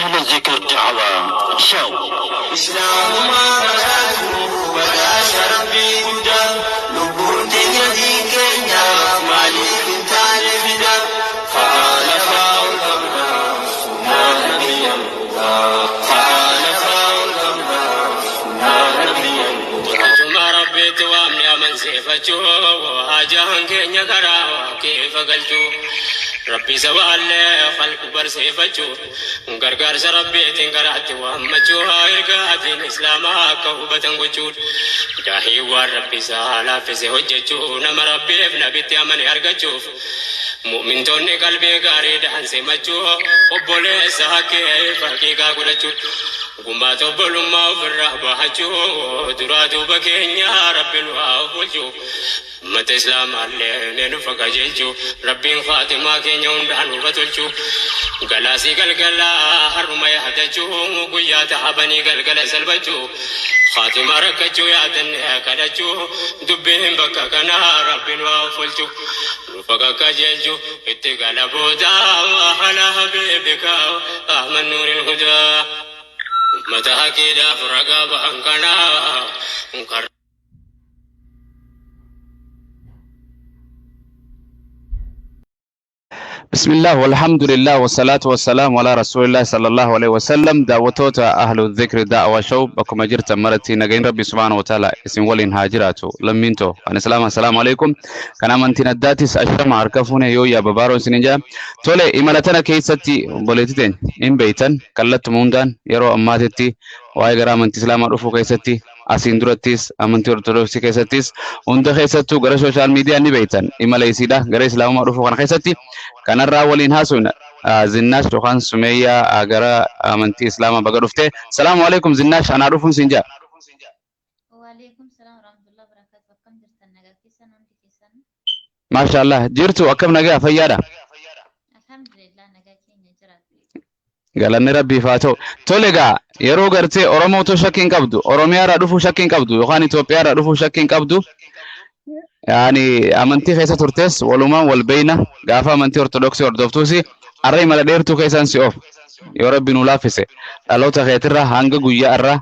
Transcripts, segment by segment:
Ahla Zikr Da'waa Show. Islaamumaa badhaatu badhaasa Rabbii guddaa lubbuun teenya diin keenyaaf maaliif hin taane fida fa'aa lafaa ol qabna sunnaa nabiyyan hudaa fa'aa lafaa ol qabna sunnaa nabiyyan hudaa. Achuma Rabbiitti waamne amansiifachuu haajaan keenya karaa keefa galchuu Rabbi sabaallee khalqu barsiifachuu gargaarsa Rabbiitiin karaatti waammachuu ergaatiin Islaamaa akka hubatan gochuudha. Daahii waan Rabbi isaa laaffise hojjechuu nama Rabbiif nabitti amane argachuuf mu'mintoonni qalbii gaariidhaan simachuu obboleessa haqqee haqiiqaa godhachuu gumaata obbolummaa ofirraa bahachuu duraa duuba keenya Rabbi nu haa oolchuu ummata Islaamaallee ni nufa qajeelchuu Rabbiin faatimaa keenya hundaan nufa tolchuu galaasii galgalaa har'uma yaadachuu guyyaa tahabanii galgala salphachuu faatimaa rakkachuu yaadanne kadhachuu dubbiin bakka kanaa Rabbi nu haa oolchuu nufa qajeelchuu itti gala booda ala habiibika Ahmad Nuuril Hudaa ummata haqiidhaaf ragaa bahan kanaa. بسم الله والحمد لله والصلاة والسلام على رسول الله صلى الله عليه وسلم. Daawwattoota أهل الذكر دعوة Show, bakkuma jirtan maratti nagayin Rabbi سبحانه وتعالى isin waliin haa jiraatu. Lammiintoo kan Islaama, السلام عليكم. Kan amantiin addaatis, ashama, harka fuune, yoo yaa babaaroo isin jaa. Tole, imala tana keessatti obboleettii teenya hin beeytan kallattuma hundaan yeroo ammaatitti waa'ee gara amantii Islaamaa dhufuu keessatti, asiin durattis amantii Ortodoksii keessattis, hunda keessattuu gara social media ni beeytan imala isiidha gara Islaamummaa dhufuu kana keessatti. Kanarraa waliin haasofna. Zinnaash yookaan Sumeeyyaa gara amantii Islaamaa baga dhufte. السلام عليكم Zinnaash, anaa dhufuun siin jaa. وعليكم السلام ورحمة الله وبركاته. Akkam jirtan? Nagaa keessan hundi keessan? Maasha Allah, jirtu. Akkam, nagaa fayyaadha? Alhamdulillah, nagaa keenya jira. Galanni Rabbiif haa ta'u. Tole egaa, yeroo gartee Oromootu shakkii hin qabdu, Oromiyaarraa dhufuu shakkii hin qabdu, yookaan Itoophiyaarraa dhufuu shakkii hin qabdu. Yaani amantii keessa turtes walumaan wal beeyna. Gaafa amantii Ortodoksii hordoftuus har'a imala dheertuu keessan si oof. Yoo Rabbi nu laaffise, dhaloota keetirraa hanga guyyaa har'aa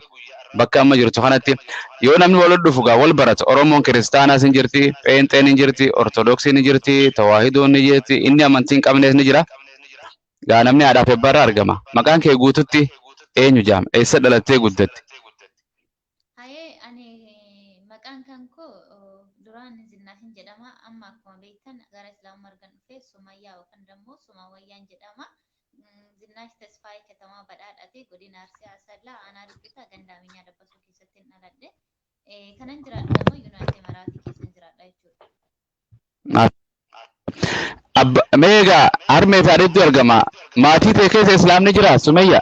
bakka amma jirtu kanatti yoo namni wal dhufu gaa wal barata. Oromoon kiristaanaas hin jirti, Pheenxeen hin jirti, Ortodoksiin hin jirti, Tawaahidoon ni jirti, inni amantii hin qabnes ni jira. Gaa namni haadhaaf abbaarraa argama. Maqaan kee guututti eenyu jaama? Eessa dhalattee guddatte? Hayee, ani maqaan kan koo duraan Zinnaashin jedhama. Amma akkuma beektan gara Islaamummaa argan dhufe Sumayyaa yookaan immoo Sumawayyaan jedhama. Zinnaash Tasfaayee Katamaa Badhaadhaati. Godina Arsii Asallaa aanaa Riqitaa ganda Aminyaa Dabbasoo keessatti hin dhaladhe. Kanan jiraadhu immoo Yuunaayitid Imaraatii keessan jiraadha jechuudha. Abba, mee egaa harmee fi haadheetu argama. Maatii ta'e keessa Islaamni jira, Sumayya?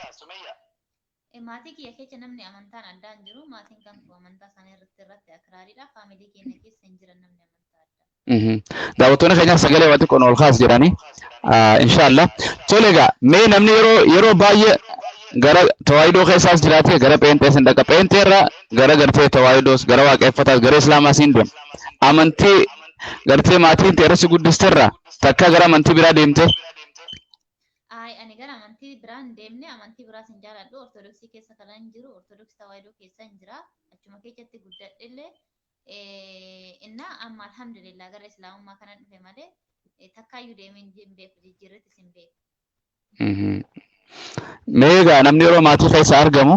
Maatii kiyya keessa namni amantaan addaa hin jiru. Maatiin kan koo amantaa isaanii irratti akraariidha. Faamilii keenya keessa hin jiran namni amantaa addaa. Daawwattoonni keenyaaf sagalee waa xiqqoon ol kaas jedhanii. Inshaallah. Tole egaa, mee namni yeroo baay'ee gara tawaahidoo keessaas jiraate gara pheenxees hin dhaqa. Pheenxee irraa gara gartee tawaahidoos, gara waaqeffataas, gara Islaamaas hin deema. Amantii gartee maatiin ta'e irratti guddisterraa takka gara amantii biraa deemte? Ay, ani gara amantii biraa hin deemne, amantii biraas hin jaaladhu. Ortodoksii keessa kanan hin jiru, Ortodoksii Tawaahidoo keessa hin jira. Achuma keessatti guddadhellee. Innaa amma alhamdulillah gara Islaamummaa kanan dhufe malee takkaayyuu deemee hin beeku, jijjiirrattis hin beeku. Mee egaa, namni yeroo maatii keessa argamu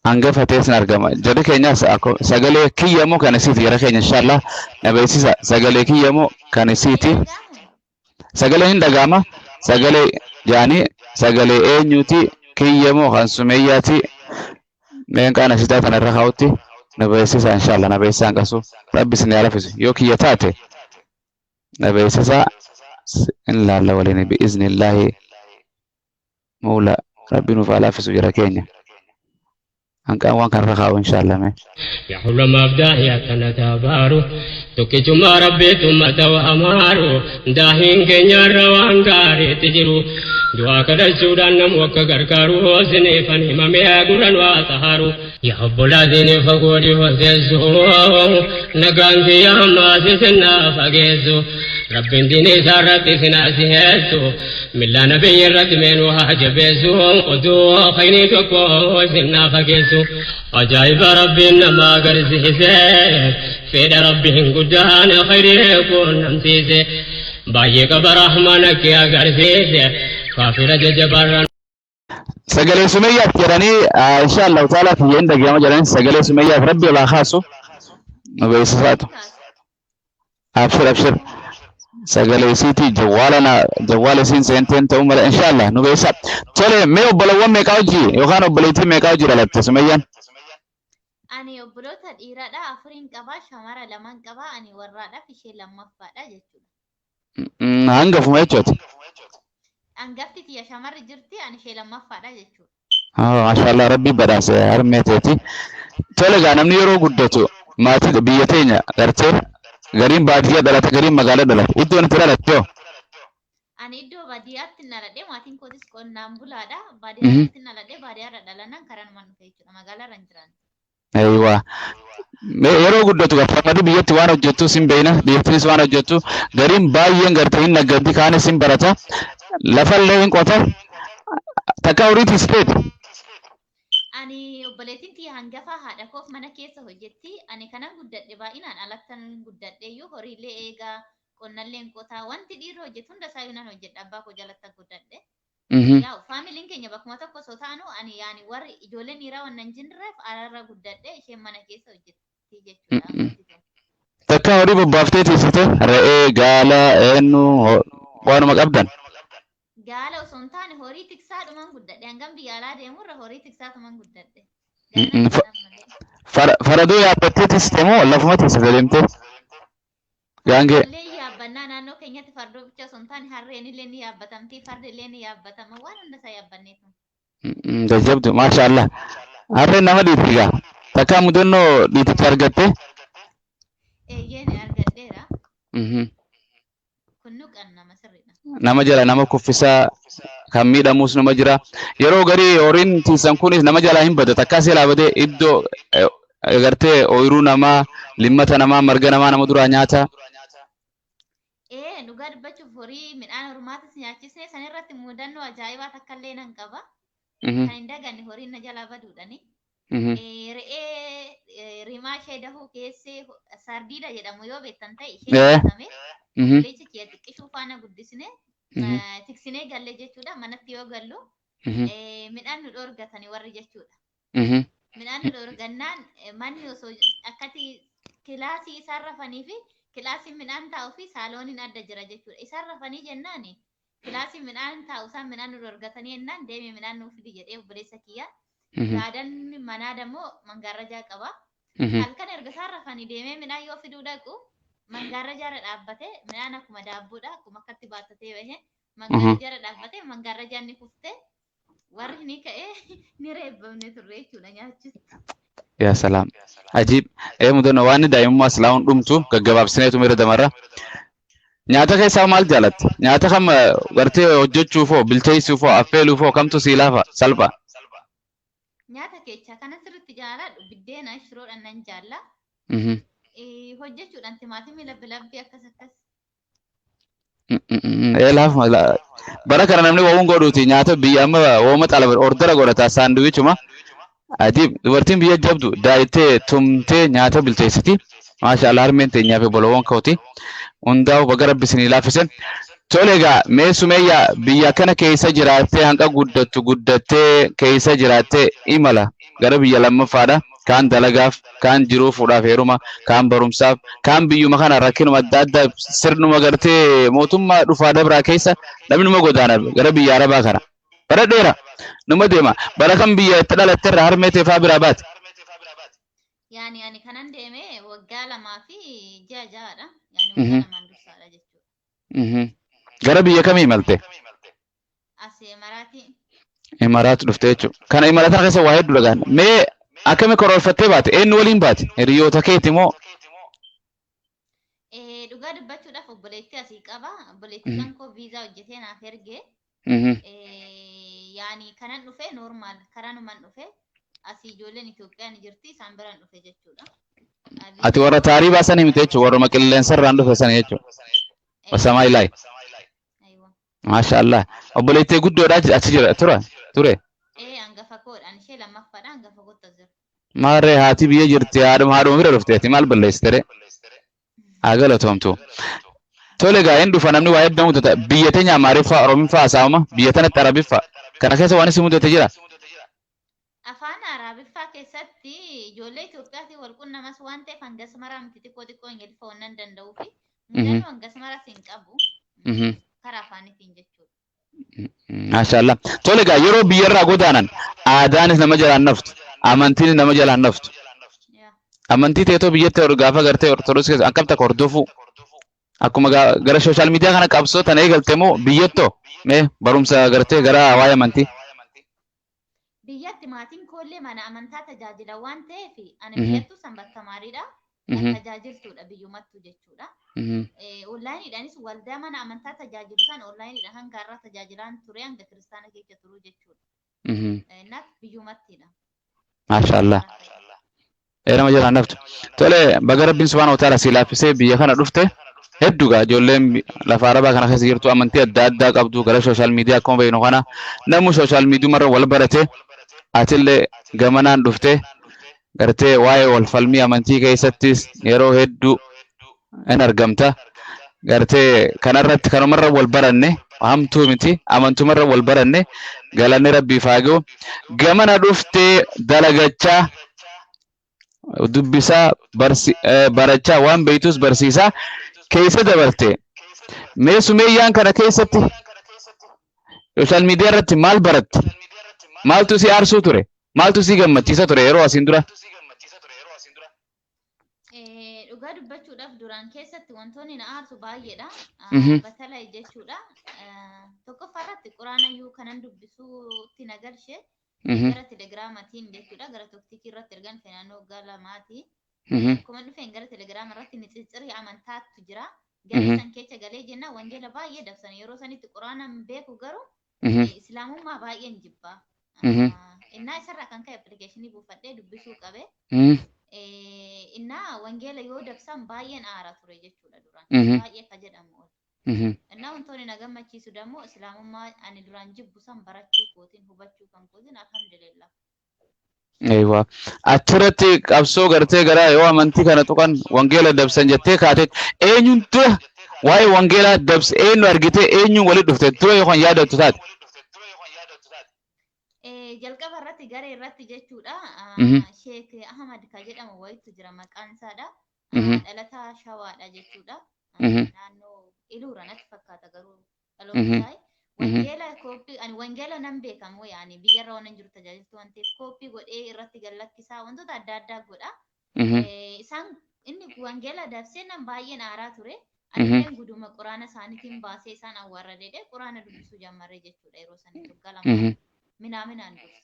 hangafa ta'es ni argama. Jarri keenyas sagalee kiyya moo kan isiiti? Jara keenya, inshallah na beeksisa. Sagalee kiyya moo kan isiiti? Sagaleen hin dhaga'ama. Sagalee jaanii sagalee eenyuti? Kiyya moo kan Sumeeyyaati? Meen qaana sitaa tana irra kaa'utti na beeksisa, inshallah na beeksisaan qasu. Rabbi isin haa laffisu. Yoo kiyya taate na beeksisa, in laalla waliin بإذن الله muula. Rabbi nuuf haa laffisu jara keenya. Hanqaan waan kanarra kaa'u inshallah mee. Yaa ulamaaf daahii akkana taabaaru tokkichummaa Rabbiitu ummata waamaaru daahiin keenyaarra waan gaariitti jiru du'aa kadhachuudhaan namu akka gargaaru siniifan himamee gurran waa tahaaru. Yaa obbolaatiin fagoo dhihoo teessu, nagaan kiyya ammaa sisinaa fageessu. Rabbiin diinii isaa irratti isin haa siheessu. Millaa nabiyyi irratti meenuu haa jabeessu. Oduu khayrii tokko isin naa fageessu. Ajaa'iba Rabbiin nama agarsiise. Fedha Rabbiin guddaan khayrii quunnamsiise. Baay'ee qaba rahmaan akka agarsiise. Kaafira jajjabaarraan. Sagalee Sumayyaaf jedhanii insha Allahu ta'ala kiyya hin dhaga'ama jedhanii sagalee Sumayyaaf Rabbi ol haa kaasu nu beeksisaatu. Abshir abshir. Sagalee isiitii jawwaala na jawwaala isiin seenteen ta'uu mala insha Allah nu beeksisaa. Tole, mee obbolawwan meeqaa hojii yookaan obboleettii meeqaa hojii dhalatte Sumayyaan? Ani obboloota dhiiraadha afuriin qaba, shamara lamaan qaba, ani warraadhaaf ishee lammaffaadha jechuudha. Hangafuma jechuudha. Hangafti tiyya shamarri jirti, ani ishee lammaffaadha jechuudha. Maashaallah, Rabbi badhaase harmee teeti. Tole egaa, namni yeroo guddatu maatii biyya teenya gartee gariin baadiyyaa dhalata, gariin magaalaa dhalata. Iddoon itti dhalatte hoo? Ani iddoo baadiyyaatti dhaladhe, maatiin kootis qonnaan bulaadha. Baadiyyaatti dhaladhe, baadiyyaarra dhalanaan karaa dhufe jechuudha. Magaalaarra hin jiran. Eeyywa. Mee yeroo guddatu gaafamati biyyatti waan hojjettu sin beeyna, biyyattinis waan hojjettu gariin baay'een gartee hin naggaddi, kaanis hin barata, lafallee hin qota, takka horiitis feeti. Ani obboleettiin tiyya hangafaa haadha koof mana keessa hojjetti. Ani kanan guddadhe baay'inaan alattan guddadhe iyyuu horiilee eegaa, qonnallee hin qotaa, wanti dhiirri hojjetu hunda isaayyuu nan hojjedha, abbaa koo jalatti guddadhe. Yaa'u faamiliin keenya bakkuma tokko osoo taanu ani yaani warri ijoolleen dhiiraa waan nan jirreef alarra guddadhe, isheen mana keessa hojjetti jechuudha. Hangafti tun. Takka horii bobbaaftee tiisite, re'ee, gaala, eenyu, waanuma qabdan? Gaala osoo hin taane horii tiksaadhuman guddadhe. Hangam biyya alaa deemurra horii tiksaatuman guddadhe. Ganna kanaaf malee. Faradoo yaabbattee tiisite moo lafuma tiisite deemtee? Gaangee. Illee yaabbannaa, naannoo keenyatti fardoo bicha osoo hin taane harreen illee ni yaabbatamti, fardi illee ni yaabbatama, waan hunda isaa yaabbanneetu. Jajjabdu, maasha Allah. Harreen nama dhiitti gaa. Takka mudannoo dhiiticha argatte? Eeyyeen, argadheera. Kun nuqan nama sirriidha. Nama jala nama kuffisaa, kan miidhamus nama jira. Yeroo garii horiin tiisan kunis nama jalaa hin bada. Takkaa seelaa badee iddoo gartee ooyiruu namaa, limmata namaa, marga namaa nama duraa nyaata. Ee, dhugaa dubbachuuf horii midhaan hormaatis nyaachisne sanirratti mudannoo ajaa'ibaa takka illee nan qaba. Kan hin daganne horiin na jalaa baduudhani. Re'ee rimaa ishee dahuu keessee sardiida jedhamu yoo beektan ta'e ishee nyaatame. Obboleessa kiyya xiqqishuu faana guddisne tiksinee galle jechuudha. Manatti yoo gallu midhaan nu dhoorgatani warri jechuudha. Midhaan nu dhoorgannaan manni osoo akkati kilaasii isaan rafanii fi kilaasiin midhaan taa'uu fi saalooniin adda jira jechuudha. Isaan rafanii jennaan kilaasiin midhaan taa'u isaan midhaan nu dhoorgatanii jennaan deemee midhaan nuu fidi jedhee obboleessa kiyya. Gaadan manaa dammoo mangaarrajaa qaba. Halkan erga isaan rafanii deemee midhaan yoo fiduu dhaqu mangaarrajaarra dhaabbatee midhaan akkuma daabboodha, akkuma akkatti baattatee bahe mangaarrajaarra dhaabbatee mangaarrajaan ni kuftee warri ni ka'ee ni reebbamne turre jechuudha nyaachisti. Yaa salaam. Ajiib. Ee, mudannoo waan inni daa'imummaa silaa dhumtu gaggabaabsineetu mira damarra. Nyaata keessaa maal jaalatta? Nyaata kam gartee hojjechuufoo, bilcheessuufoo, affeeluufoo kamtu sii laafa salpha? Nyaata keechaa kana sirriitti jaaladhu, biddeena shiroodhaan nan jaalla. Hojjechuudhaan timaatimii labbi labbii akkas akkas. Ee, laafuma. Bara kana namni wawuun godhuuti nyaata biyya amma wooma xalaba ordara godhata saanduwichuma. Ajiib, dubartiin biyya jabdu daayitee tumtee nyaata bilcheessiti. Maasha Allah, harmeen teenyaa fi obboloowwan kooti. Hundaa'u baga Rabbi isinii laaffise. Tole egaa, mee Sumeeyyaa, biyya kana keessa jiraattee hanqa guddattu guddattee keessa jiraattee imala gara biyya lammaffaadha. Kaan dalagaaf, kaan jiruu fuudhaaf heeruma, kaan barumsaaf, kaan biyyuma kana rakkinuma adda addaa sirnuma gartee mootummaa dhufaa dabraa keessa namni numa godaana gara biyya Arabaa kana. Bara dheera numa deema. Bara kam biyya itti dhalatte irraa harmee teefaa biraa baate? Yaani ani kanan deeme waggaa 2 fi ji'a 6dha. Yaani waggaa 2n dursaadha jechuudha. Gara biyya kamii imalte? As Imaraatii. Imaraat dhufte jechuudha. Kana imalataa keessa waa hedduu dhagaan. Mee akkami karoorfattee baate? Eenyu waliin baate? Hiriyoota keeti moo? Dhugaa dubbachuudhaaf obboleettii asii qaba. Obboleettii kan koo viizaa hojjetee naaf erge. Yaani kanan dhufe normal karaanuman dhufe, asii ijoolleen Itoophiyaa ni jirti, isaan biraan dhufe jechuudha. Ati warra taarii baasan himte jechuudha. Warruma qilleensarraan dhufe sana jechuudha. Wasamaay laay. Aywa. Maasha Allah. Obboleettii guddoodha achi jira tura ture. Ee, hangafa koodha. Ani ishee lammaffaadha, hangafa kootu as jira. Maarree haati biyya jirti, haadhuma bira dhufte, ati maal balleessite? Haa galatoomtu. Tole gaa, hin dhufa namni waa hedduu mudata. Biyya teenya Amaariffaa, Oromiffaa haasa'ama, biyya tanatti Arabiffaa. Kana keessa waan isin mudate jira? Afaan Araabiffaa keessatti ijoollee Itoophiyaatiin wal qunnamas waan ta'eef hangas maraa miti, xiqqoo xiqqoo Ingiliffa waan danda'uu fi mudannoo hangas maras hin qabu. Karaa afaaniitiin jechuudha. Maashaallah. Tole gaa, yeroo biyyarraa godaanan aadaanis nama jalaan naftu, amantiinis nama jalaan naftu. Amantii teetoo biyyatti gaafa gartee Ortodoksii keessa akkam takka hordofuu akkuma gara social media kana qabsoo tana eegalte moo biyyatto mee barumsa gartee gara waa'ee amantii? Biyyatti maatiin koollee mana amantaa tajaajila waan ta'eef ani biyyattuu sanbat tamaariidha. Kan tajaajiltuudha biyyumattuu jechuudha. Onlaayiniidhaanis waldaa mana amantaa tajaajilu san onlaayiniidhaan hanga har'aa tajaajilaan ture, hanga kiristaana keessa turuu jechuudha. Naaf biyyumattiidha. Maashaallah. Ee, nama jalaan naftu. Tole, baga Rabbiin subhaanahu wa ta'ala si laaffisee biyya kana dhufte. Hedduu gaa ijoolleen lafa Arabaa kana keessa jirtu amantii adda addaa qabdu gara social media akkuma beeknu kana namni social mediamarra wal barate, atillee gamanaan dhufte gartee waa'ee wal falmii amantii keessattis yeroo hedduu in argamta. Gartee kanarratti kanumarra wal baranne, hamtuu miti, amantumarra wal baranne, galanni Rabbiif haa ga'u. Gamana dhuftee dalagachaa, dubbisaa, barachaa, waan beektus barsiisaa keessa dabarte. Mee sumeeyyaan kana keessatti social media irratti maal baratte? Maaltu si aarsuu ture? Maaltu si gammachiisa ture yeroo asiin dura? Dhugaa dubbachuudhaaf duraan keessatti wantoonni na aarsu baay'eedha. Batalay jechuudha. Tokkoffaa irratti quraanayyuu kanan dubbisuutti na galche gara telegiraamatiin jechuudha. Gara TikTokii irratti ergan naannoo waggaa 2ti. Akkuma dhufeen gara telegiraama irratti miciccirii amantaatu jira. Garee san keessa galee jenna wangeela baay'ee dabsan. Yeroo sanitti quraana hin beeku, garuu islaamummaa baay'een jibbaa. Innaa isarraa kan ka'e appilikeeshinii buufadhee dubbisuu qabe. Innaa wangeela yoo dabsan baay'een aara ture jechuudha duraan. Baay'ee ka jedhamu ol. Innaa wantoonni na gammachiisu dammoo islaamummaa ani duraan jibbu san barachuu kootiin, hubachuu kan kootiin, alhamdulillah. Eeywaa. Achirratti qabsoo gartee gara yoo amantii kana tuqan wangeela dabsan jettee kaate, eenyuun dura waa'ee wangeelaa dabse, eenyu argite, eenyuun walitti dhufte dura yookaan yaadattu taate? Jalqaba irratti garee irratti jechuudha. Sheek Ahmad ka jedhamu wayitu jira, maqaan isaadha. Dhalataa Shawaadha jechuudha. Naannoo Iluura natti fakkaata garuu dhaloota isaa. Wangeela kooppii, ani wangeela nan beekamu, yaani biyyarra waan jiru tajaajiltu waan ta'eef kooppii godhee irratti gallakkisaa wantoota adda addaa godha. Isaan inni wangeela dabsee nan baay'een aaraa ture. Anilleen guduma quraana isaaniitiin baasee isaan awwaarra deedee quraana dubbisuu jammarree jechuudha yeroo sanitti waggaa 2 minaaminaan durse.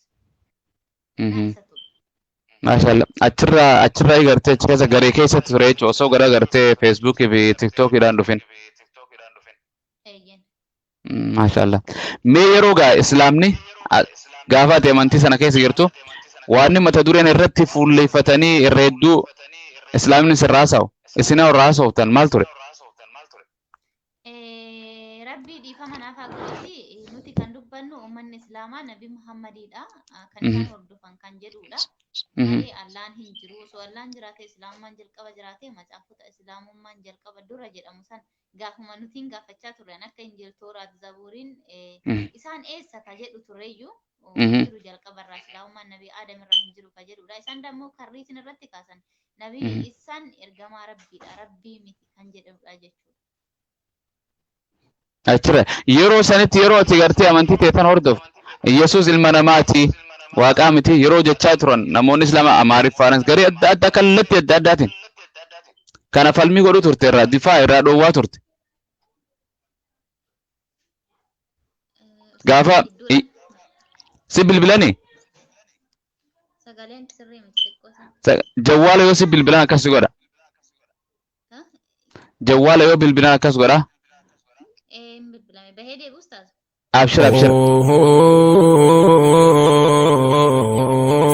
Isa ture. Maashaallah. Achirraa gartee achi keessa garee keessatti ture jechuudha osoo gara gartee Feesbuukii fi Tiktookiidhaan dhufin. Eeyyen. Maashaallah. Mee yeroo gaa islaamni gaafa ati amantii sana keessa jirtu waan mata dureen irratti fuulleeffatanii irra hedduu islaamni sirraa haasa'u isin irraa haasoftan maal ture? Rabbii dhiifama naaf haa godhuuti, nuti kan dubbannu uummanni islaamaa Nabi Muhammadiidha kan isaan hordofan kan jedhudha. Malee Allaan hin jiru. Osoo Allaan jiraate, islaamummaan jalqaba jiraate, macaafota islaamummaan jalqaba dura jedhamu san gaafuma nutiin gaafachaa turre akka Injil, Tooraat, Zabuuriin isaan eessa ka jedhu tureyyuu, hin jiru, jalqabarraa islaamummaan Nabi Aadam irraa hin jiru ka jedhudha. Isaan dammoo karriisin irratti kaasan Nabi isaan ergamaa Rabbiidha, Rabbii miti kan jedhudha jechuudha. Achirra yeroo sanitti yeroo ati gartee amantii teetan hordoftu Yesuus ilma namaati, waaqaa miti yeroo jechaa turan namoonni islaama Amaariffaanis garee adda addaa kallattii adda addaatiin kana falmii godhu turte, irraa difaa irraa dhoowwaa turte. Gaafa si bilbilanii Sagaleen sirrii miti xiqqoo sana. Jawwaala yoo si bilbilan akkas godha. Jawwaala yoo bilbilan akkas godha. Ee, hin bilbilame. Bahee deebi'us taatu. Abshir, abshir.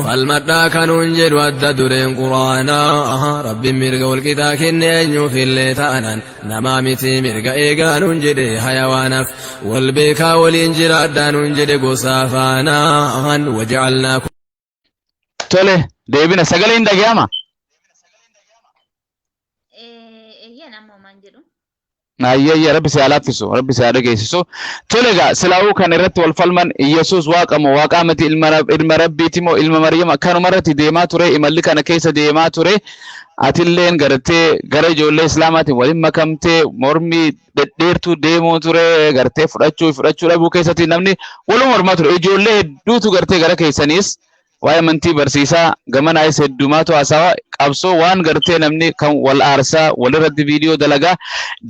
Falma. Falmadhaa kanuun jedhu adda dureen Quraanaa. Rabbiin mirga walqixaa kenne eenyuufillee taanaan, namaa miti mirga eegaa nuun jedhe, hayawaanaaf wal beekaa waliin jiraadhaa nuun jedhe gosaa faanaan waja'alnaa. Tole, deebina sagalee hin dhaga'ama. Eeyyaan amma homaan jedhu. Ayyayya, Rabbi si haa laaffisu, Rabbi si haa dhageessisu. Tole egaa, silaa'uu kan irratti wal falman Yesuus waaqa moo waaqaa miti, ilma Rabbiiti moo ilma Maryama, kanuma irratti deemaa ture, imalli kana keessa deemaa ture. Atilleen gartee gara ijoollee Islaamaatiin waliin makamtee mormii dhedheertuu deemuu ture, gartee fudhachuu fudhachuu dhabuu keessatti namni waluma mormaa ture. Ijoollee hedduutu gartee gara keessaniis waa'ee amantii barsiisaa gamanaayis heddumaatu haasawa qabsoo waan gartee namni kan wal aarsaa walirratti viidiyoo dalagaa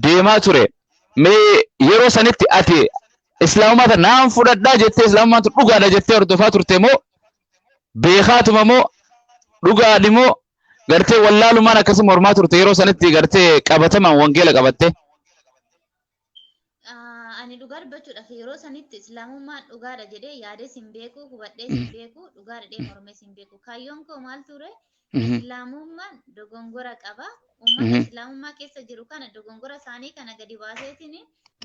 deemaa ture. Mee yeroo sanitti ati islaamummaa tana naan fudhadhaa jettee, islaamummaan tun dhugaadha jettee hordofaa turte moo, beekaatuma moo, dhugaadhi moo, gartee wallaalumaan akkasuma mormaa turte yeroo sanitti gartee qabatamaan wangeela qabatte? Ani dhugaa dubbachuudhaaf yeroo sanitti islaamummaan dhugaadha jedhee yaadees hin beeku, hubadhees hin beeku, dhugaadha jedhee mormees hin beeku. Kaayyoon koo maal ture? Islaamummaan dogongora qaba. Uummata islaamummaa keessa jiru kana dogongora isaanii kana gadi baaseetiin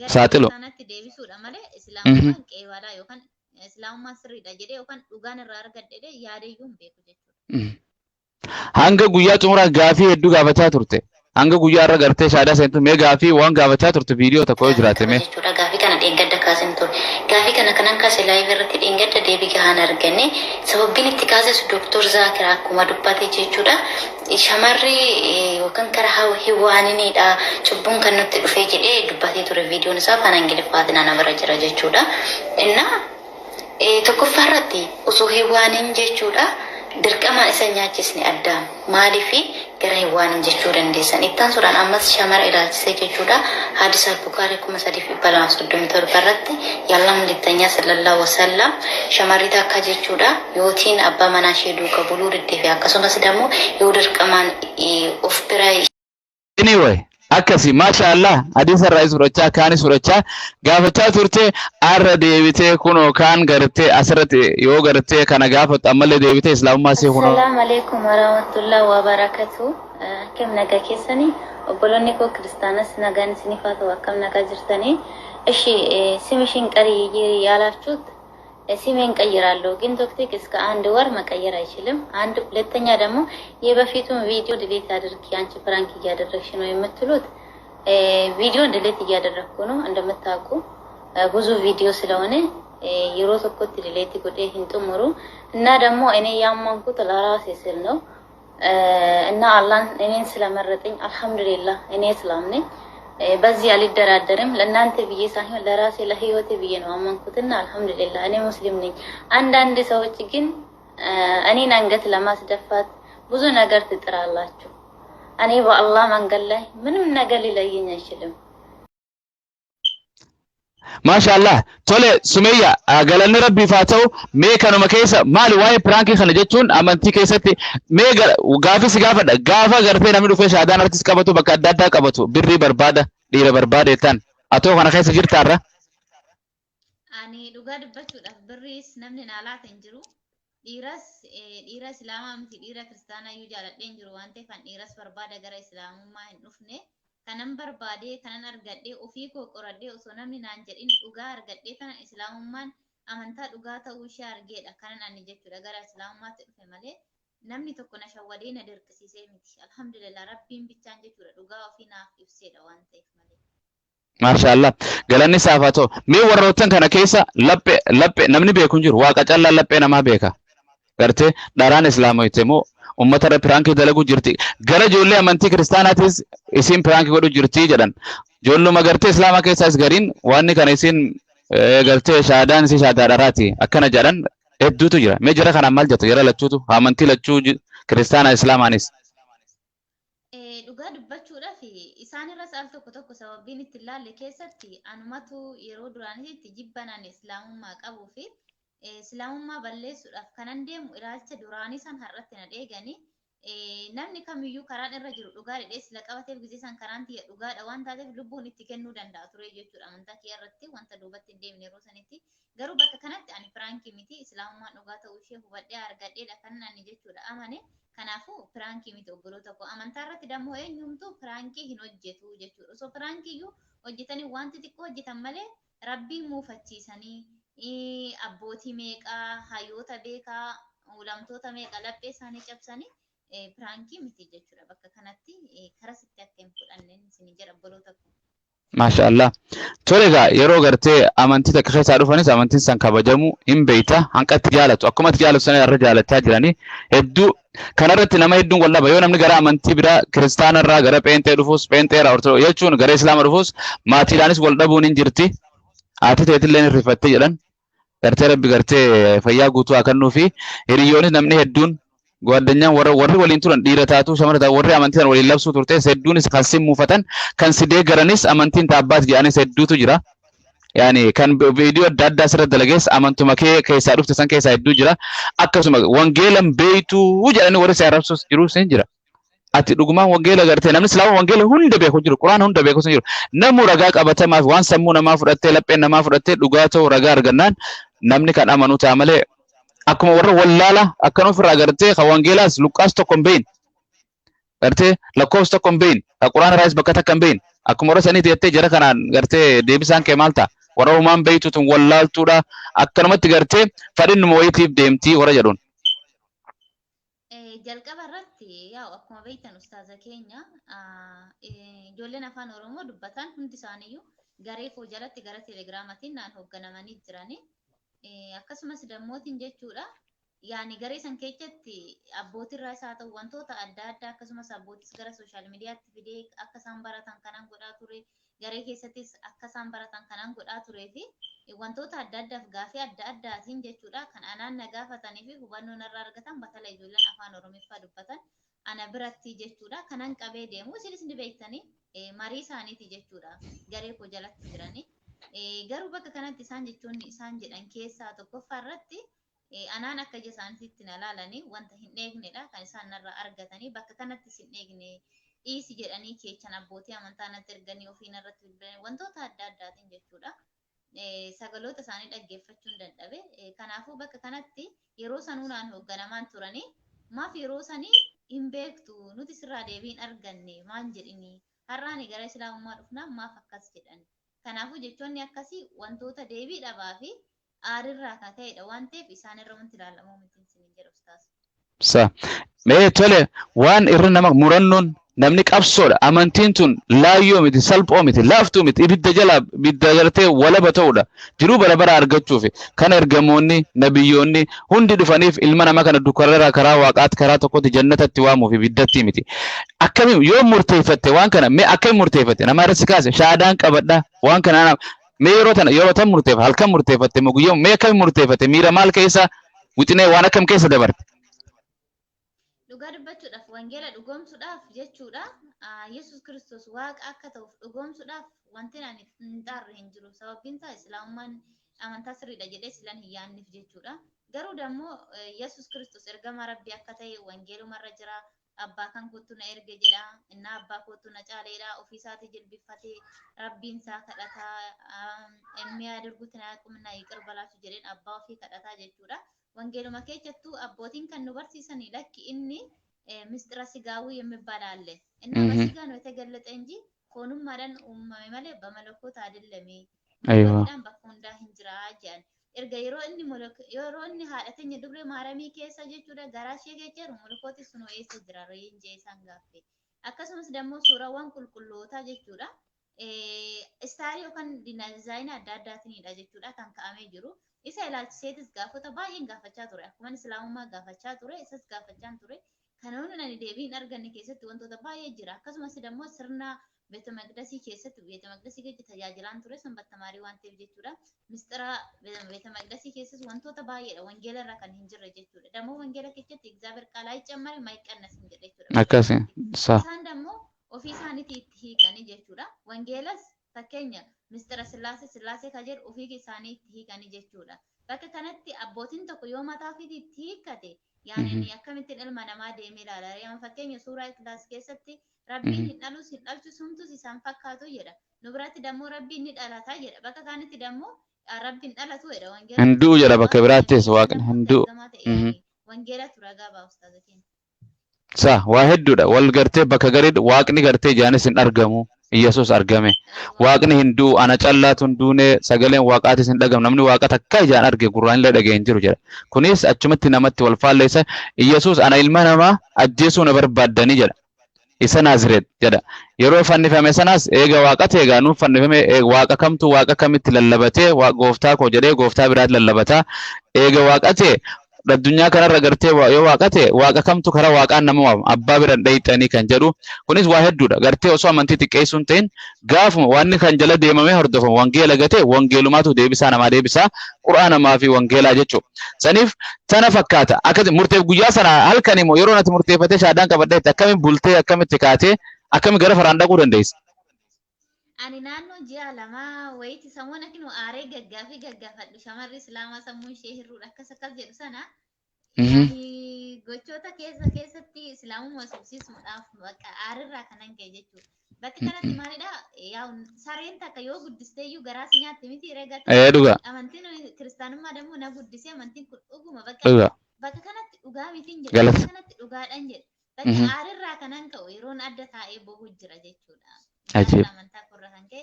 gara Saaxilu. kiristaanaatti deebisuudha malee, islaamummaan qeebaadha yookaan islaamummaan sirriidha jedhee yookaan dhugaan irraa argadhe jedhee yaadeeyyuu hin beeku jechuudha. Hanga guyyaa xumuraa gaafii hedduu gaafachaa turte. Hanga guyyaa irra gartee shaadaa seentu, mee gaafii waan gaafachaa turte viidiyoo tokko yoo jiraate mee. Jechuudha. Gaafii kana dheengadda kaasen ture. Gaafii kana kanan kaase live irratti dheengadda deebii gahaan arganne. Sababbiin itti kaases Dooktor Zaakir akkuma dubbate jechuudha. Shamarri yookaan karaa hiwaaniniidha cubbuun kan nutti dhufee jedhee dubbatee ture. Viidiyoon isaa afaan Ingiliffaatiin ana bira jira jechuudha. Innaa tokkoffaa irratti osoo hiwaanin jechuudha dirqamaan isa nyaachisne Addaam maaliifi gara hiwaanin jechuu dandeessan? Ittaan suuraan ammas shamara ilaalchisee jechuudha, Hadis Albukaarii 3237 irratti የአላህ መልእክተኛ ሰለላሁ ወሰለም shamarri takka jechuudha yootiin abbaa manaa ishee duuka buluu diddee fi akkasumas ደግሞ yoo dirqamaan of bira Anyway, akkasi, maasha Allah, hadiisa irraa fudhachaa, kaanis fudhachaa gaafachaa turte. Arra deebitee kunoo kaan gartee asirratti yoo gartee kana gaafattu ammallee deebitee islaamummaa see kunoo. Assalaamu alaikum warahmatullahi wabarakatuh. Akkam nagaa keessanii? Obboloonni koo kiristaanas nagaan isiniif haa ta'u. Akkam nagaa jirtanii? እሺ ስምሽን ቀይሪ ያላችሁት ስሜን ቀይራለሁ፣ ግን ቶክቲክ እስከ አንድ ወር መቀየር አይችልም። አንድ ሁለተኛ ደግሞ የበፊቱን ቪዲዮ delete አድርጊ፣ አንቺ prank እያደረግሽ ነው የምትሉት፣ ቪዲዮ delete እያደረግኩ ነው። እንደምታውቁ ብዙ ቪዲዮ ስለሆነ yeroo tokkotti delete godhee hin xumuru። እና ደግሞ እኔ ያመንኩት ለራሴ ስል ነው እና አላህ እኔን ስለመረጠኝ አልሐምዱሊላህ እኔ እስላም ነኝ። በዚህ አልደራደርም። ለእናንተ ብዬ ሳይሆን ለራሴ ለህይወቴ ብዬ ነው አመንኩትና አልሐምዱሊላህ እኔ ሙስሊም ነኝ። አንዳንድ ሰዎች ግን እኔን አንገት ለማስደፋት ብዙ ነገር ትጥራላችሁ። እኔ በአላህ መንገድ ላይ ምንም ነገር ሊለየኝ አይችልም። Maasha Allah. Tole Sumeeyya, galanni Rabbiif haa ta'u. Mee kanuma keessa maali waa'ee prankii kana jechuun amantii keessatti mee gaafii si gaafadha. Gaafa gartee namni dhufee shaadaan artis qabatu, bakka adda addaa qabatu, birrii barbaada, dhiira barbaada jettan, atoo kana keessa jirtaarra? Ani dhugaa dubbachuudhaaf birriis namni naa laata hin jiru. Dhiiras dhiira islaamaa miti, dhiira kiristaanaa iyyuu jaaladhee hin jiru waan ta'eef, an dhiiras barbaada gara islaamummaa hin dhufne. Kanan barbaadee kanan argadhee ofii koo qoradhee, osoo namni naan jedhin dhugaa argadhee, kana islaamummaan amantaa dhugaa ta'uu ishee argeedha kanan ani jechuudha gara islaamummaatti dhufe malee, namni tokko na shawwadee na dirqisiisee miti. Alhamdulillah, Rabbiin bichaan jechuudha dhugaa ofii naaf ibseedha waan ta'eef malee. Maasha Allah. Galanni isaaf haa ta'u. Mee warroottan kana keessa laphee laphee namni beeku hin jiru. Waaqa callaa laphee namaa beeka. Gartee dharaan islaamoyte moo uummata irra prankii dalaguu jirti. Gara ijoollee amantii kiristaanaatis isiin prankii godhu jirti jedhan. Ijoolluma gartee islaamaa keessaas gariin wanni kana isiin gartee shaadaan isii shaadaa dharaati akkana jedhan hedduutu jira. Mee jara kanaan maal jettu? Jara lachuutu amantii lachuu, kiristaanaa islaamaanis. Dhugaa dubbachuudhaaf isaan irras al tokko tokko sababiin itti ilaalle keessatti anumatu yeroo duraanitti jibban ani islaamummaa qabuu fi islaamummaa balleessuudhaaf kanan deemu ilaalcha duraanii san har'atti na dheeganii, namni kamiyyuu karaan irra jiru dhugaa dhedhee sila qabateef gizee san karaan tiyya dhugaadha waan taateef lubbuun itti kennuu danda'a ture jechuudha. Amantaa kiyya irratti wanta duubatti hin deemne yeroo sanitti. Garuu bakka kanatti ani piraankii miti, islaamummaan dhugaa ta'uu ishee hubadhee argadheedha kan ani jechuudha amane. Kanaafuu piraankii miti, obboloota koo. Amantaa irratti dammoo eenyumtuu piraankii hin hojjetu jechuudha. Osoo piraankii iyyuu hojjetanii wanti xiqqoo hojjetan malee rabbii muufachiisanii, abbootii meeqaa, hayyoota beekaa, ulamtoota meeqa laphee isaanii cabsanii piraankii miti jechuudha. Bakka kanatti karaa sitti akka hin fudhanneen isin jedha, obboloota koo. Maasha Allah. Tole egaa, yeroo gartee amantii takka keessaa dhufanis amantiin san kabajamu hin beeyta, hanqatti jaalatu, akkuma itti jaalatu sana irra jaalachaa jiranii hedduu. Kanarratti nama hedduun wal dhaba. Yoo namni gara amantii biraa, kiristaana irraa gara pheenxee dhufus, pheenxee irraa ortodoksii jechuun gara islaama dhufus, maatiidhaanis wal dhabuun hin jirti. Haati teetillee ni rifatte jedhan. Gartee rabbi gartee fayyaa guutuu haa kennuu fi hiriyyoonis namni hedduun gwaddanyaan warra warri waliin turan, dhiira taatu shamara taatu, warri amantii sana waliin labsuu turtes hedduunis kan si muufatan, kan si deeggaranis, amantiin taabbaati jedhanis hedduutu jira. Yaani kan viidiyoo adda addaa sirra dalagees amantuma kee keessaa dhufte san keessaa hedduu jira. Akkasuma wangeelan beeytuu jedhanii warri si arrabsus jirus hin jira. Ati dhugumaan wangeela gartee namni islaama wangeela hunda beeku jiru, quraana hunda beeku hin jiru. Namu ragaa qabatamaaf waan sammuu namaa fudhattee, lapheen namaa fudhattee dhugaa ta'u ragaa argannaan namni kan amanu ta'a malee, akkuma warra wallaala akkan ofirraa gartee kan wangeelaas Luqqaas tokko hin beeyin, gartee lakkoofsa tokko hin beeyin, kan quraana irraas bakka takka hin beeyin, akkuma warra saniiti jettee jara kanaan gartee deebisaan kee maal ta'a? Warra uumaan beeytu tun wallaaltuudha, akkanumatti gartee fadhinnuma wayiitiif deemtii warra jedhuun. Jalqaba irratti yaa'u akkuma beektan, ustaaza keenya, ijoolleen afaan Oromoo dubbatan hundi isaaniiyyuu garee koo jalatti gara telegiraamaatiin naan hoogganamanii jirani. Akkasumas dammootiin jechuudha. Yaani garee san keessatti abbootirraa isaa ta'u wantoota adda addaa, akkasumas abbootis gara social mediatti fidee akka isaan baratan kanan godhaa ture. Garee keessattis akka isaan baratan kanan godhaa turee fi wantoota adda addaaf gaafii adda addaatiin jechuudha kan anaan na gaafatanii fi hubannoo narraa argatan batala ijoolleen afaan Oromiffaa dubbatan ana biratti jechuudha kanan qabee deemu, isinis ni beektanii, marii isaaniiti jechuudha garee koo jalatti jiranii. Garuu bakka kanatti isaan jechoonni isaan jedhan keessaa tokkoffaa irratti anaan akka ija isaaniitti na laalanii wanta hin eegnedha kan isaan narraa argatanii. Bakka kanatti hin eegne, dhiisi jedhanii keechan abbootii amantaa natti erganii, ofii narratti bilbilanii, wantoota adda addaatiin jechuudha. Sagaloota isaanii dhaggeeffachuun dadhabe. Kanaafuu bakka kanatti yeroo sanuu naan hoogganamaan turanii, maaf yeroo sanii hin beektu, nuti sirraa deebii hin arganne maan jedhini, har'aani gara islaamummaa dhufnaan maaf akkas jedhan? Kanaafuu jechoonni akkasii wantoota deebii dhabaa fi aarirraa kan ka'edha waan ta'eef isaan irra wanti ilaalamuu miti isiniin jedha, ustaas. Sa. Mee tole, waan irra nama murannoon namni qabsoodha. Amantiin tun laayyoo miti, salphoo miti, laaftuu miti, ibidda jalaa ibidda gartee walaba ta'uudha. Jiruu bara bara argachuufi kan ergamoonni, nabiyyoonni hundi dhufaniif, ilma namaa kana dukkanarraa karaa waaqaatti, karaa tokkotti jannatatti waamuuf, ibiddatti miti. Akkamiin yoo murteeffatte waan kana, mee akkamiin murteeffatte? Nama irratti si kaase shaadaan qabadha waan kana, mee yeroo tana yeroo tan murteeffa, halkan murteeffatte moo guyyaa, mee akkamiin murteeffatte? Miira maal keessa, wixinee waan akkam keessa dabarte? Dhugaa dubbachuudhaaf, wangeela dhugoomsuudhaaf jechuudha. Yesus Kiristoos waaqa akka ta'uuf dhugoomsuudhaaf wanti ani hin xaarre hin jiru. Sababbiin isaa islaamummaan amantaa sirriidha jedhee silan hin yaadneef jechuudha. Garuu dammoo Yesus Kiristoos ergamaa rabbii akka ta'e wangeelumarra jira. Abbaa kan kottu na erge jedha. Innaa abbaa kottu na caaleedha. Ofii isaatii jilbiffatee rabbiin isaa kadhataa, የሚያደርጉትን አያውቁምና ይቅር በላቸው jedheen abbaa ofii kadhataa jechuudha. Wangeeluma keessattuu abbootiin kan nu barsiisanii lakki inni ምስጢረ ስጋዊ የሚባል አለ እና በስጋ ነው የተገለጠ እንጂ foonummaadhaan uumame malee በመለኮት አይደለም። Malakootiidhaan bakka hundaa hin jira jedhan. Erga yeroo inni haadha teenya dubree maaramii keessa jechuudha garaa ishee keessa jiru, molokooti sun eessa jira reen jee isaan gaaffe. Akkasumas dammoo suuraawwan qulqullootaa jechuudha. Style yookaan diizaayinii adda addaatiinidha jechuudha kan ka'amee jiru. Isa ilaalchiseetis gaafota baay'een gaafachaa ture. Akkuma islaamummaa gaafachaa ture, isas gaafachaa ture. Kanoonni ani deebii hin arganne keessatti wantoota baay'ee jira. Akkasumas immoo sirna beeta maqdasii keessatti, beeta maqdasii keessa tajaajilaan ture sanbattamaarii waan ta'eef jechuudha. Mistira beeta maqdasii keessas wantoota baay'eedha wangeela irra kan hin jirre jechuudha. Dammoo wangeela keessatti እግዚአብሔር ቃል አይጨመርም አይቀነስም jedha jechuudha. Akkasi. Sa. Isaan dammoo ofii isaaniitii itti hiikanii jechuudha. Wangeelas fakkeenya mistira sillaasee, sillaasee kan jedhu ofii isaanii itti hiikanii jechuudha. Bakka kanatti abbootiin tokko yoo mataa ofiitii itti hiikkate, yaani akkamittiin ilma namaa deemee ilaala? Yaa fakkeenya suuraa Iklaas keessatti rabbiin hin dhalus hin dhalchus humtus isaan fakkaatu jedha. Nu biratti dammoo rabbiin ni dhalata jedha. Bakka kanatti dammoo Rabbiin dhalatu jedha wangeela. Hin du'u jedha bakka biraattis waaqni hin du'u. Ergamaa ta'e wangeelatu ragaa ba'a ustaaza keenya. Sa waa hedduudha. Wal gartee bakka garii waaqni gartee ijaanis hin argamu. Iyyasuus argame. Waaqni hin du'u, ana callaatu hin duune, sagaleen waaqaatis hin dhagamu. Namni waaqa takka ijaan arge gurraan illee dhaga'e hin jiru jedha. Kunis achumatti namatti wal faalleessa. Iyyasuus ana ilma namaa ajjeesuu na barbaaddanii jedha. Isa Naazireet jedha. Yeroo fannifame sanas eega waaqa ta'e egaa nuuf fannifame, waaqa kamtu waaqa kamitti lallabatee gooftaa koo jedhee gooftaa biraatti lallabataa. Eega waaqa ta'e addunyaa kanarra gartee yoo waaqa ta'e waaqa kamtu karaa waaqaan nama waama abbaa bira dhayixanii kan jedhu. Kunis waa hedduudha. Gartee osoo amantii xiqqeessuu hin ta'in gaafuma wanni kan jala deemamee hordofamu wangeela gatee wangeelumaatu deebisaa namaa deebisaa qura'aanamaa fi wangeelaa jechuudha. Saniif tana fakkaata. Akkasi murteef guyyaa sana halkan immoo yeroo nati murteeffatee shaadaan qabadheetti akkamiin bultee, akkamitti kaatee, akkamiin gara faraan dhaquu dandeessa? Ani naannoo ji'a 2 wayiiti sammuun akkinuma aaree gaggaafii gaggaafadhu shamarri islaamaa sammuun ishee hirruudha akkas akkas jedhu sana. Yani gochoota keessa keessatti islaamummaa subsiisuudhaaf bakka aarirraa kanan ka'e jechuudha. Bakki kanatti maalidha? Yaa sareen takka yoo guddistee iyyuu garaa si nyaatti miti regatti. Ee dhugaa. Amantiin kiristaanummaa dammoo na guddisee amantiin kun dhuguma bakka Dhugaa. bakka kanatti dhugaa mitiin jedhe. Galata. Bakka kanatti dhugaadhaan jedhe. Bakka aarirraa kanan ka'u yeroon adda taa'ee bohu jira jechuudha. Ajiib. Jaalala amantaa korra kan ka'e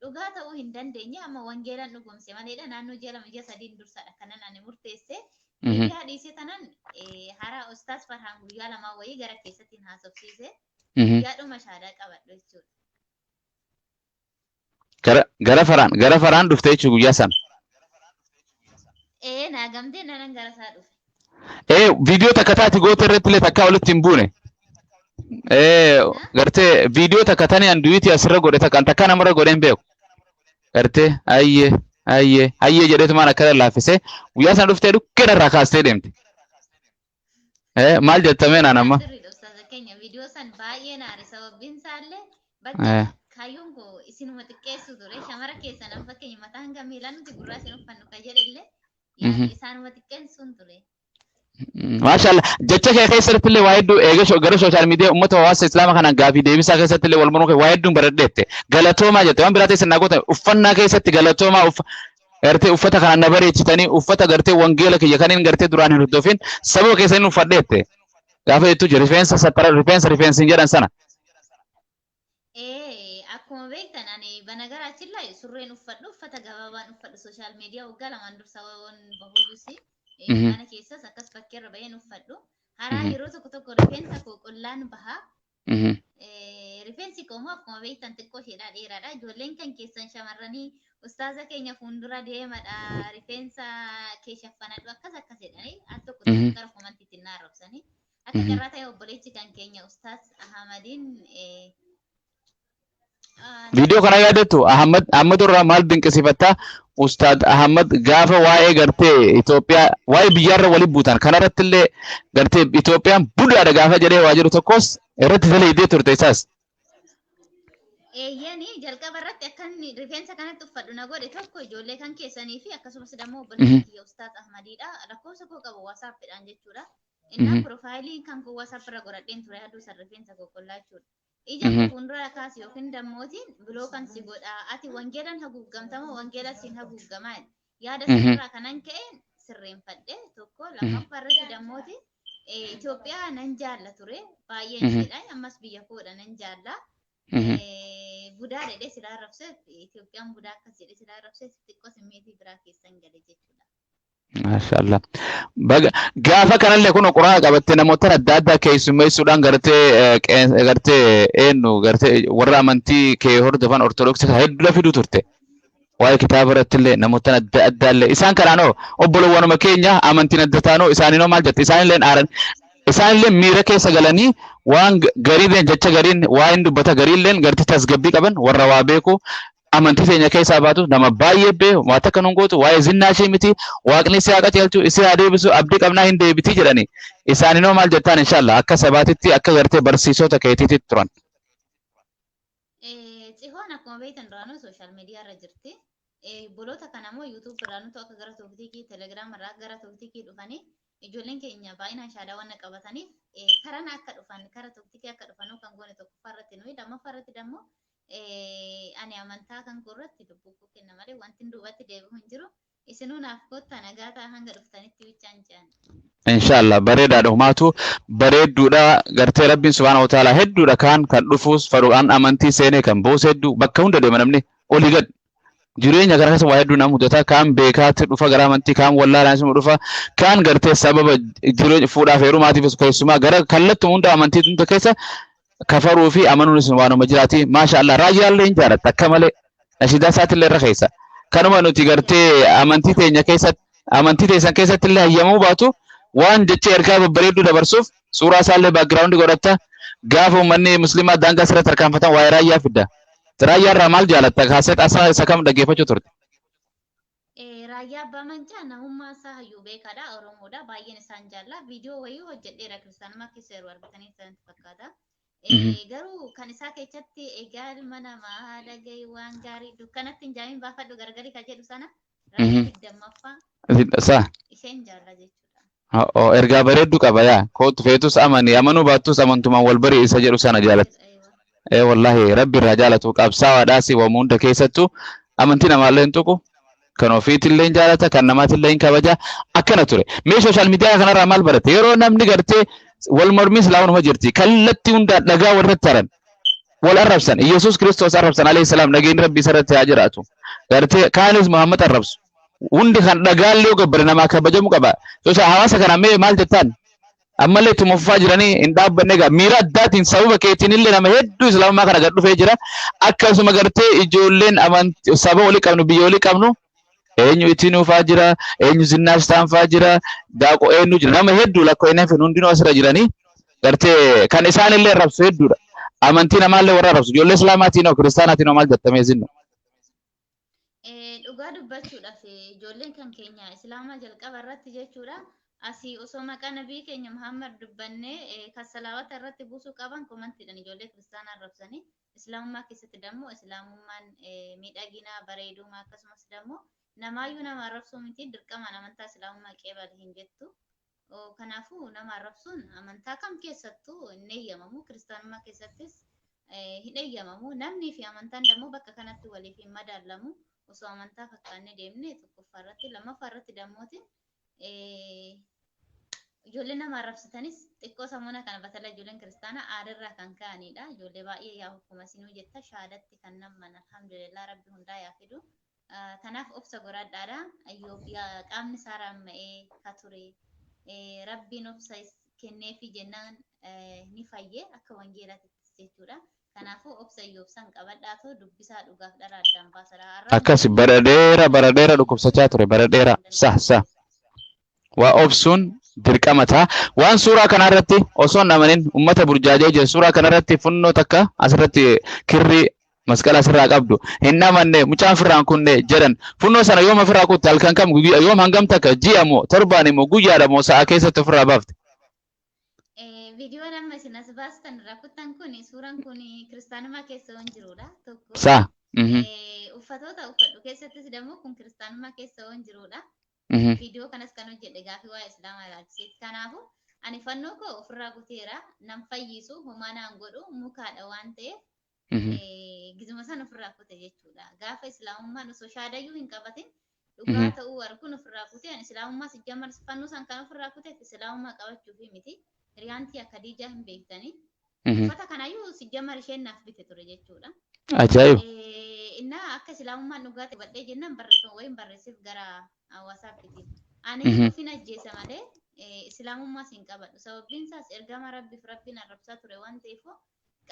dhugaa ta'uu hin dandeenye amma wangeelaan dhugoomse maleedha. Naannoo ji'a 2 ji'a 3 dursaadha kanan ani murteesse. Miidiyaa dhiisee tanan haaraa Ustaas Farhaan guyyaa 2 wayii gara keessatti haasofsiise. Guyyaadhuma shaadaa qabadhu jechuudha. Gara faraan dhufte jechuudha guyyaa sana. Ee, naa gamtee nanan gara isaa dhufe. Ee, viidiyoo takka taati goota irratti illee takka walitti hin buune. Ee, gartee viidiyoo takka tani an duwiitii asirra godhe takka takka namarra godhe hin beeku. Gartee ayyee ayyee ayyee jedheetumaan akkana laaffisee guyyaa sana dhuftee dhukkee irraa kaastee deemte. Ee, maal jettamee naan amma? Sirriidha ustaaza keenya, viidiyoo san baay'ee naare. Sababbiin isaallee bakka kaayyoon koo isinuma xiqqeessu ture, shamara keessan an fakkeenya mataa hanga miilaa nuti gurraa isin uffannu kan jedhe illee isaanuma xiqqeessuun ture. Maashaallah, jecha kee keessatti illee waa hedduu eega gara social media uummata hawaasa islaama kanaan gaafii deebisaa keessatti illee wal mormuu kee waa hedduun baradheette. Galatoomaa jette waan biraa ta'e naa goota uffannaa keessatti galatoomaa gartee uffata kanaan na bareechitanii, uffata gartee wangeela kiyya kaniin gartee duraan hin hordofin sababa keessaniin uffadheette. Gaafa jettu rifeensa sattara rifeensa rifeensi hin jedhan sana. Ee, akkuma beektan ani banagaraachillaa surreen uffadhu, uffata gabaabaan uffadhu, social media waggaa 2n dursa waan bahuyyusi mana keessas akkas fakkeerra baheen uffadhu. Haraa yeroo tokko tokko rifeensa koo qollaan baha. Rifeensi koo immoo akkuma beektan xiqqoo isheedhaa dheeraadha. Ijoolleen kan keessan shamarranii ustaaza keenya fuuldura deemadha. Rifeensa kee shaffanadhu akkas akkas jedhanii al tokko tokko gara komantiitti na arrabsanii. Akka carraa ta'e obboleechi kan keenya ustaaz Ahmadiin Viidiyoo kana yaadattu Ahmad Ahmad irraa maal dinqisiifattaa? Ustaad Ahmad gaafa waa'ee gartee Itoophiyaa waa'ee biyyaarra waliin buutan kanarratti illee gartee Itoophiyaan budaadha gaafa jedhee waa jiru tokkos irratti dalaydee turte isaas. Eeyyanii, jalqaba irratti akka inni rifeensa kanatti uffadhu na godhe tokko ijoollee kan keessanii fi akkasumas immoo obboleessa kiyya Ustaaz Ahmadiidha. Lakkoofsa koo qabu WhatsAppidhaan jechuudha. Innaa profile kan koo WhatsApp irra godhadheen ture aduu san rifeensa koo qollaa jechuudha. Ija koo fuuldura kaasi yookiin dammootiin block si godha. Ati wangeelaan haguugamtama, wangeela siin haguugamaa. Yaada sanarraa kanan ka'e sirreenfadhe tokko. Lammaffaa irratti dammootiin Itoophiyaa nan jaalla ture baay'een jedha, ammas biyya koodha nan jaalla. Budaa jedhee silaa arrabseef, Itoophiyaan budaa akkas jedhee silaa arrabseef xiqqoo simmeetii biraa keessan gale jechuudha. Maashaallah. Baga gaafa kanallee kun quraana qabattee namoota adda addaa keessummeessuudhaan gartee gartee eenyu gartee warra amantii kee hordofan ortodoksii hedduu fiduu turte. Waa'ee kitaaba irratti illee namoota adda addaa illee isaan kanaanoo obbolowwanuma keenya amantiin adda taanoo isaaninoo maal jette? Isaanillee aaran, isaanillee miira keessa galanii waan gariileen jecha gariin waa'een dubbata gariilleen gartee tasgabbii qaban warra waa beeku amantii teenya keessaa baatu nama baay'ee beeku waa takka nun gootu, waa'ee zinnaa ishee miti, waaqni isii haa qajeelchu, isii haa deebisu, abdii qabnaa hin deebitii jedhani. Isaaninoo maal jettaan inshallah akka sabaatitti akka gartee barsiisota keetiitti turan? Tsihoon akkuma beektan duraanuu social media irra jirti. Obboloota kana immoo YouTube irraa nutu akka gara tooktikii, Telegram irraa akka gara tooktikii dhufanii ijoolleen keenya baay'inaan shaadaa waan qabataniif karana akka dhufan, kara tooktikii akka dhufanuu kan goone tokkoffaa irratti nuyi, lammaffaa irratti immoo Ani amantaa kan koo irratti lubbuu koo kenna malee wanti duubatti deebi'u hin jiru. Isinuu naaf kottaa nagaa ta'a hanga dhuftanitti bichaan jedhan. Inshallah bareedaadha, humaatu bareedduudha. Gartee Rabbiin subhaanahu wa ta'ala hedduudha kaan kan dhufuus faruudhaan amantii seenee kan boos hedduu bakka hunda deema. Namni olii gad jireenya kana keessa waa hedduu nama mudata. Kaan beekaatti dhufa gara amantii, kaan wallaalaan isuma dhufa, kaan gartee sababa jireenya fuudhaaf heerumaatiif, keessumaa gara kallattuma hunda amantii hunda keessa kafaruu fi amanuunis waanuma jiraati. Maasha Allah, raayyaallee hin jaalatta akka malee, nashiidaa isaatillee irra keessa. Kanuma nuti gartee amantii teenya keessatti, amantii teessan keessatti illee hayyamuu baatu, waan jecha ergaa babbareedduu dabarsuuf suuraa isaallee background godhatta. Gaafa uummanni musliimaa daangaa sirratti tarkaanfatan waa'ee raayyaa fidda. Raayyaa irraa maal jaalatta? Kaaseet asaa isa kam dhaggeeffachuu turte? Raayyaa Abbaa Mancaa namummaa isaa hayyuu beekaadha. Oromoodha. Baay'een isaan jaalla. Viidiyoo wayii hojjedheera, kiristaanummaa keessa yeroo argatanii isaanitti fakkaata. Garuu kan isaa keessatti egaa ilma namaa dhagahi waan gaarii, dukkanatti hin jaamin baafadhu gargari ka jedhu sana, raayyaa 20ffaa isheen jaalla jechuudha. Oh, ergaa bareedduu qaba yaa. Kootu feetus amani, amanuu baattus amantumaan wal bari isa jedhu sana jaalatti. Eewa. Wallahi Rabbi irraa jaalatu, qabsaawaadhaas wamu hunda keessattuu amantii namaallee hin tuqu. Kan ofiitillee hin jaalata, kan namaatillee hin kabaja. Akkana ture. Mee social media kanarraa maal baratte? Yeroo namni gartee wal mormii islaamuma jirti. Kallattii hundaan dhagaa walirratti haran. Wal arrabsan. Yesuus Kiristoos arrabsan alayhi salaam, nageenyi Rabbi isarratti haa jiraatu. Gartee kaanis Muhammad arrabsu. Hundi kan dhagaallee yoo gabbare namaa kabajamu qaba. Social hawaasa kana mee maal jettaan? Ammallee ittuma fufaa jiranii hin dhaabbanne. Egaa miira addaatiin sababa keetiin illee nama hedduu islaamummaa kana gad dhufee jira. Akkasuma gartee ijoolleen amantii saba walii qabnu, biyya walii qabnu, eenyu itti nuufaa jira, eenyu zinnaash taanfaa jira, daaqoo eenyu jira, nama hedduu lakkoofneen fi hundinuu asirra jiranii gartee kan isaan illee arrabsu hedduudha. Amantii namaallee warra arrabsu ijoollee islaamaatiin hoo kiristaanaatiin hoo maal jettamee zinnu? Dhugaa dubbachuudhaaf ijoolleen kan keenya islaamaa jalqaba irratti jechuudha. Asii osoo maqaa nabii keenya Muhammad dubbannee kan salaawata irratti buusuu qaban komantiidhaan ijoollee kiristaanaa arrabsanii. Islaamummaa keessatti dammoo islaamummaan miidhagina, bareeduma, akkasumas dammoo namaayyuu nama arrabsuu miti, dirqamaan amantaa islaamummaa qeebali hin jettu. Kanaafuu nama arrabsuun amantaa kam keessattuu hin eeyyamamu. Kiristaanummaa keessattis hin eeyyamamu. Namnii fi amantaan dammoo bakka kanatti waliif hin madaalamu. Osoo amantaa fakkaannee deemne tokkoffaa irratti, lammaffaa irratti dammootiin ijoollee nama arrabsitanis xiqqoo sammuuna kana batala ijoolleen kiristaanaa aadarraa kan ka'anidha. Ijoollee baay'ee yaa hukkuma sinuu jetta shaadatti kan namman, alhamdulillah, Rabbi hundaa yaa fidu. Kanaaf obsa godhadhaadha. Ayyoob yaa qaamni isaa raamma'ee ka ture. Rabbiin obsa kenneefi jennaan ni fayye akka wangeelaatittis jechuudha. Kanaafuu obsa Iyyoob san qabadhaatoo dubbisaa, dhugaaf dhara addaan baasadha. Arrabni Akkas bara dheeraa, bara dheeraa dhukkubsachaa ture, bara dheeraa sah sah waa obsuun dirqama ta'a. Waan suuraa kanarratti osoo hin amanin ummata burjaajee jira. Suuraa kanarratti funnoo takka asirratti kirrii masqala asirraa qabdu hin amanne, mucaan firraan kunne jedhan. Funnoo sana yoom ofirraa kutte? Halkan kam, guyyaa yoom, hangam takka, ji'a moo torbaan immoo guyyaadha moo sa'a keessatti ofirraa baafte? Viidiyoon amma isin as baastan irraa kuttan kun, suuraan kun kiristaanummaa keessa waan jirudha. Tokko. Saa. Uffatoota uffadhu keessattis dammoo kun kiristaanummaa keessa waan jirudha. Viidiyoo kanas kan hojjedhe gaafii waa'ee islaamaa ilaalchiseeti. Kanaafuu ani fannoo koo ofirraa kuteera, nan fayyisu, homaa naan godhu, mukaadha waan ta'eef gizuma san ofirraa kute jechuudha. Gaafa islaamummaan osoo shaadayyuu hin qabatin dhugaa ta'uu arguun ofirraa kute. Ani islaamummaa sijjamar fannoo san kan ofirraa kuteef islaamummaa qabachuufi miti. Hiriyaantii akka diijaa hin beektanii. Uffata kanayyuu sijjamar isheen naaf bite ture jechuudha. Ajaa'iba. Innaa akka islaamummaan dhugaa ta'e hubadhee jennaan barreeffama wayiin barreesseef gara hawaasaappitiin. Ani ofin ajjeesa malee islaamummaas hin qabadhu. Sababbiin isaas ergama Rabbiif Rabbiin arrabsaa ture waan ta'eef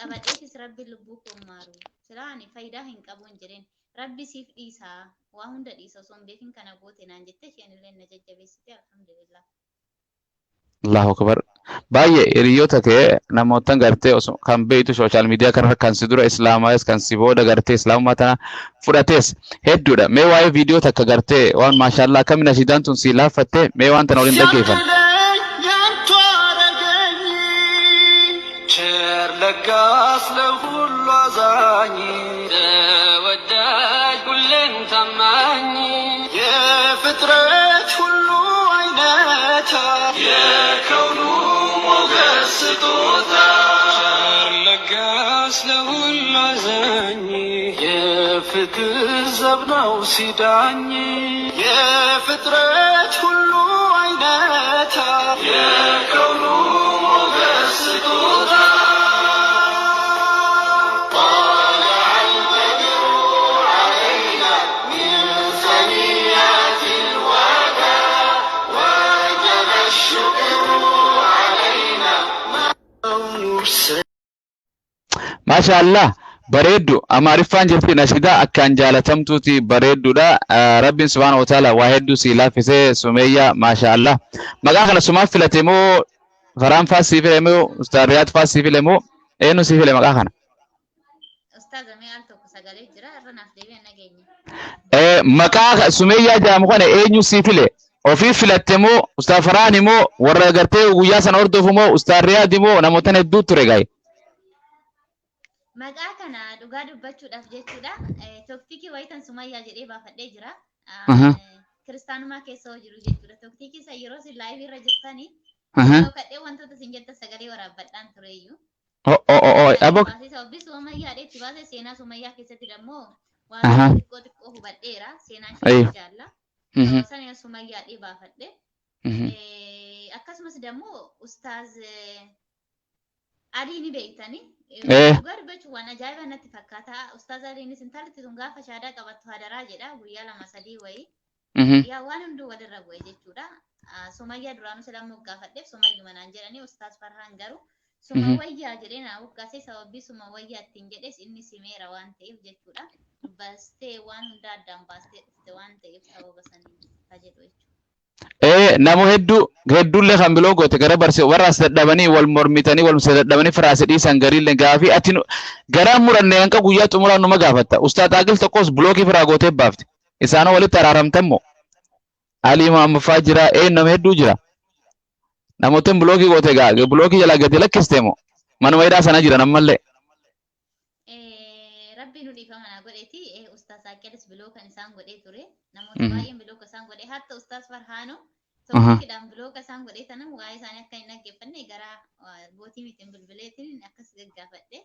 qabadheefis Rabbiin lubbuu koo hin maaru. Silaa ani faayidaa hin qabu hin jedheen. Rabbi siif dhiisaa, waa hunda dhiisa, osoo hin beekin kana goote naan jette, isheen illee na jajjabeessite, alhamdulillah. Allahu akbar. Baay'ee hiriyoota kee namootan gartee osoo kan beektu social media kanarra kan si dura islaamaayis kan si booda gartee islaamummaa tana fudhatees hedduudha. Mee waa'ee viidiyoo takka gartee waan maashaallaa akkamiin ashiidaan tun si laaffatte, mee waan tana waliin dhaggeeffan. ቸር ለጋስ ለሁሉ አዛኝ ተወዳጅ ሁሌም ታማኝ የፍጥረት ሁሉ አይነታ የከውኑ ሞገስ ስጦታ ቸር ለጋስ ለሁሉ አዛኝ። የፍትህ ዘብ ነው ሲዳኝ የፍጥረት ሁሉ አይነታ የከውኑ ሞገስ ስጦታ طلع البدر علينا من ثنيات الوداع وجب الشكر علينا ما Maasha Allah, bareeddu. Amaariffaan jirti nashidaa akkaan jaalatamtuuti, bareedduudha. Rabbiin subhaana wa ta'ala waa hedduu sii laaffisee, Sumeeyyaa. Maasha Allah. Maqaa kana sumaaf filate moo Faraan faa sii file moo Ustaaz Riyaad faa sii file moo eenyu sii file maqaa kana? Ustaaza, mee al tokko sagalee jira irra naaf deebi'an nageenya. Maqaa Sumeeyyaa jedhamu kana eenyu sii file? Ofii filatte moo Ustaaz Faraan moo warra gartee guyyaa sana hordofu moo Ustaaz Riyaad moo namoota hedduu ture gaa'e? Maqaa kana dhugaa dubbachuudhaaf jechuudha. Tooktikii wayitan Sumayyaa jedhee baafadhee jira. Kiristaanummaa keessa hoo jiru jechuudha. Tooktikii isa yeroo isin live irra jirtanii dhokadhee wantoota isin jettan sagalee waraabbadhaan tureyyuu. Oh oh oh oh abo. Baasee sababbi Sumayyaadha itti baasee, seenaa Sumayyaa keessatti dammoo waan xiqqoo xiqqoo hubadheera. Seenaa ishee jaalla. Sana Sumayyaadhee baafadhe. Akkasumas dammoo Ustaaz Alii ni beektani. Dhugaa dubbachuun waan ajaa'iba natti fakkaata. Ustaaz Aliinis intalli tun gaafa shaadaa qabattu hadaraa jedha guyyaa 2 3 wayii. Yaa, waan hunduu walirra bu'e jechuudha. Sumayyaa duraanuu sila moggaafadheef Sumayyuma naan jedhanii. Ustaaz Farhaan garuu Sumawayyaa jedhee naa moggaasee, sababii Sumawayyaa ittiin jedhes inni simeera waan ta'eef jechuudha. Bastee waan hundaa addaan baastee dhufte waan ta'eef sababa saniin ka jedhu jechuudha. Nama hedduu hedduullee kan biloo goote gara barse warra as dadhabanii wal mormitanii wal dadhabanii firaase dhiisan gariillee gaafii ati garaan muranne hanqa guyyaa xumuraa numa gaafatta. Ustaaz Aqil tokkos block firaa gootee baafte. Isaanoo walitti araaramtan moo? Alii Muhammad faa jira, nama hedduu jira. Namoota block goote gaa block jalaa gadi lakkiste moo? Manuma hidhaa sana jiran ammallee. Rabbi nu dhiifama naa godheeti, Ustaaz Aqilis block kan isaan godhee ture. Namoota baay'een block isaan godhee, hatta Ustaaz Farhaanoo tokkiidhaan block isaan godhee tana waa'ee isaanii akka hin dhaggeeffanne gara bootii mitiin bilbileetiin akkas gaggaafadhe.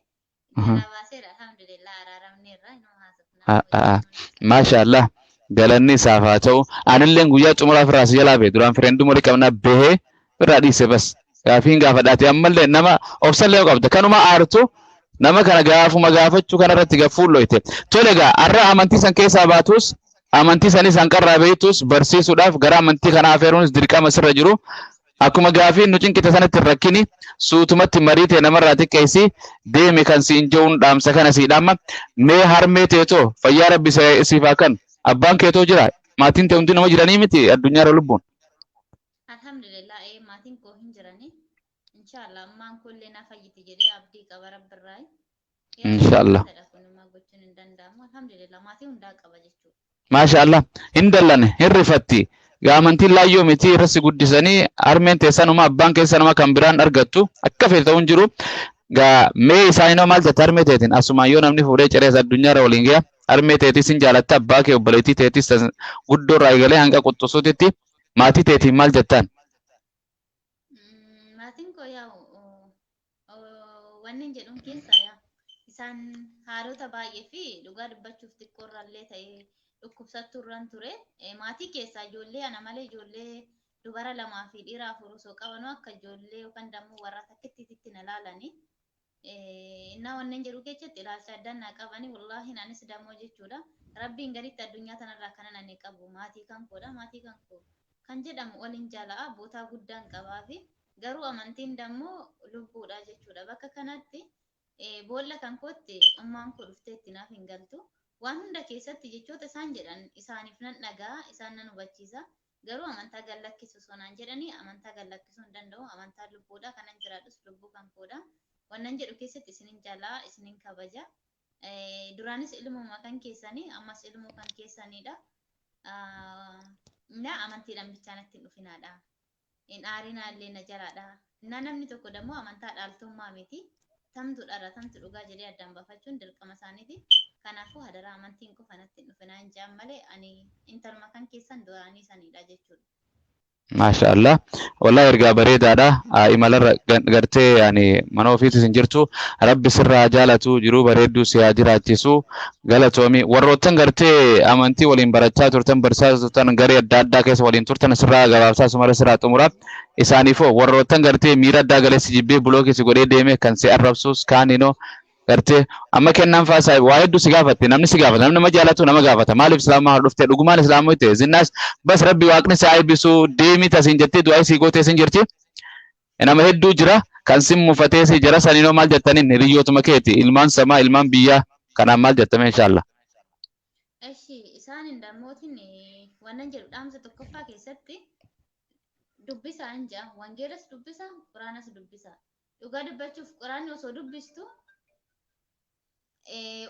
Jalaa baaseera, alhamdulillah, araaramneerra, inuma haasofnaa. Maasha Allah, galanni isaaf haa ta'u. Anilleen guyyaa xumuraa firraa si jalaa bahe, duraan friend walii qabnaa, bahee firraa dhiise. Bas gaafiin gaafadhaati ammallee nama obsallee qabda kanuma aartu nama kana gaafuma gaafachuu kanarratti gaffuulloyte. Tole egaa, har'a amantii san keessaa baatus, amantii sanis hanqarraa beektus, barsiisuudhaaf gara amantii kanaa afeeruunis dirqama sirra jiru. Akkuma gaafiin nu cinqite sanatti hin rakkini, suutumatti marii ta'e namarraa xiqqeessi deemi kan siin jehuun dhaamsa kana sii dhaamma. Mee harmee teetoo fayyaa rabbi siif haa kennu. Abbaan keetoo jira? Maatiin ta'e hundi nama jiranii miti addunyaarra lubbuun? Alhamdulillah, maatiin koo hin jirani. Inshallah, ammaan kullee na fayyiti jedhee abdii qaba rabbirraa. Inshallah. Kunumaa gochuun hin danda'amu. Alhamdulillah, maatii hundaa qaba jechuudha. Maasha Allah, hin dallane, hin rifatti. Amantiin laayyoo miti, irra si guddisanii harmeen teessanuma, abbaan keessanuma, kan biraan argattu akka feete ta'uun jiru. Gaa mee isaanii maal jette harmee teetiin? Asumaan yoo namni fuudhee cirees addunyaarra waliin gaya, harmee teetis hin jaalatta, abbaa kee, obboleettii teetis guddoo irraa eegalee hanga quxusuutitti maatii teetiin maal jettaan? Maatiin koo yaa'u wanni jedhuun keessaa yaa isaan haalota baay'ee fi dhugaa dubbachuuf xiqqoorraallee ta'ee dhukkubsattuurran ture. Maatii keessaa ijoollee ana malee ijoollee dubara lamaa fi dhiira afur osoo qabanuu akka ijoollee yookaan dammoo warra takkittiitti na laalanii. Innaa wanneen jedhu keessatti ilaalcha addaan naa qabanii, wallaahi anis dammoo jechuudha. Rabbiin gaditti addunyaa tanarraa kanan ani qabu maatii kan koodha. Maatii kan koo kan jedhamu waliin jaala'a bootaa guddaan qabaa fi garuu amantiin dammoo lubbuudha jechuudha. Bakka kanatti boolla kan kootti ummaan koo dhuftee itti naaf hin galtu. Waan hunda keessatti jechoota isaan jedhan isaaniif nan dhagaa, isaan nan hubachiisa. Garuu amantaa gad lakkisu sonaan jedhanii amantaa gad lakkisuu hin danda'u. Amantaan lubbuudha. Kanan jiraadhus lubbuu kan koodha. Wannan jedhu keessatti isinin jaalaa, isinin kabaja. Duraanis ilmuma kan keessanii, ammas ilmuu kan keessanidha. Na amantiidhaan bichaan itti hin dhufinaadha. Hin aarinaa illee na jalaadha. Na namni tokko dammoo amantaa dhaaltummaa miti. Tamtu dhara, tamtu dhugaa jedhee addaan baafachuun dirqama isaaniiti. Kanaafuu hadaraa amantiin qofa natti hin dhufinaa hin jaan malee ani intaluma kan keessan duraanii sanidha jechuudha. Maasha Allah. Wallahi ergaa bareedaadha. Imalarra gartee yani mana ofiitis hin jirtu. Rabbi sirraa haa jaalatu, jiruu bareedduu si haa jiraachisu. Galatoomi. Warroottan gartee amantii waliin barachaa turtan, barsiisaa turtan, garee adda addaa keessa waliin turtan sirraa gabaabsaa sumara sirraa xumura. Isaaniifoo warroottan gartee miira addaa galeessi jibbee bulookii si godhee deeme kan si arrabsus kaaninoo gartee amma kennaan faa isaa waa hedduu si gaafatte, namni si gaafata, namni nama jaalatu nama gaafata, maaliif islaamaa haa dhufte, dhugumaan islaamaa ta'e zinnaas bas rabbi waaqni si haa eebbisu deemi tasiin jettee du'aa sii gootee sin jirti. Nama hedduu jira kan sin mufatee si jara saniinoo maal jettaniin hiriyyootuma keeti, ilmaan samaa, ilmaan biyyaa kanaan maal jettame inshallah? Eshi isaanin dammootiin wannan jedhu dhaamsa tokkoffaa keessatti dubbisaa hin ja'a. Wangeelas dubbisa, Quraanas dubbisa. Dhugaa dubbachuuf Quraanni osoo dubbistu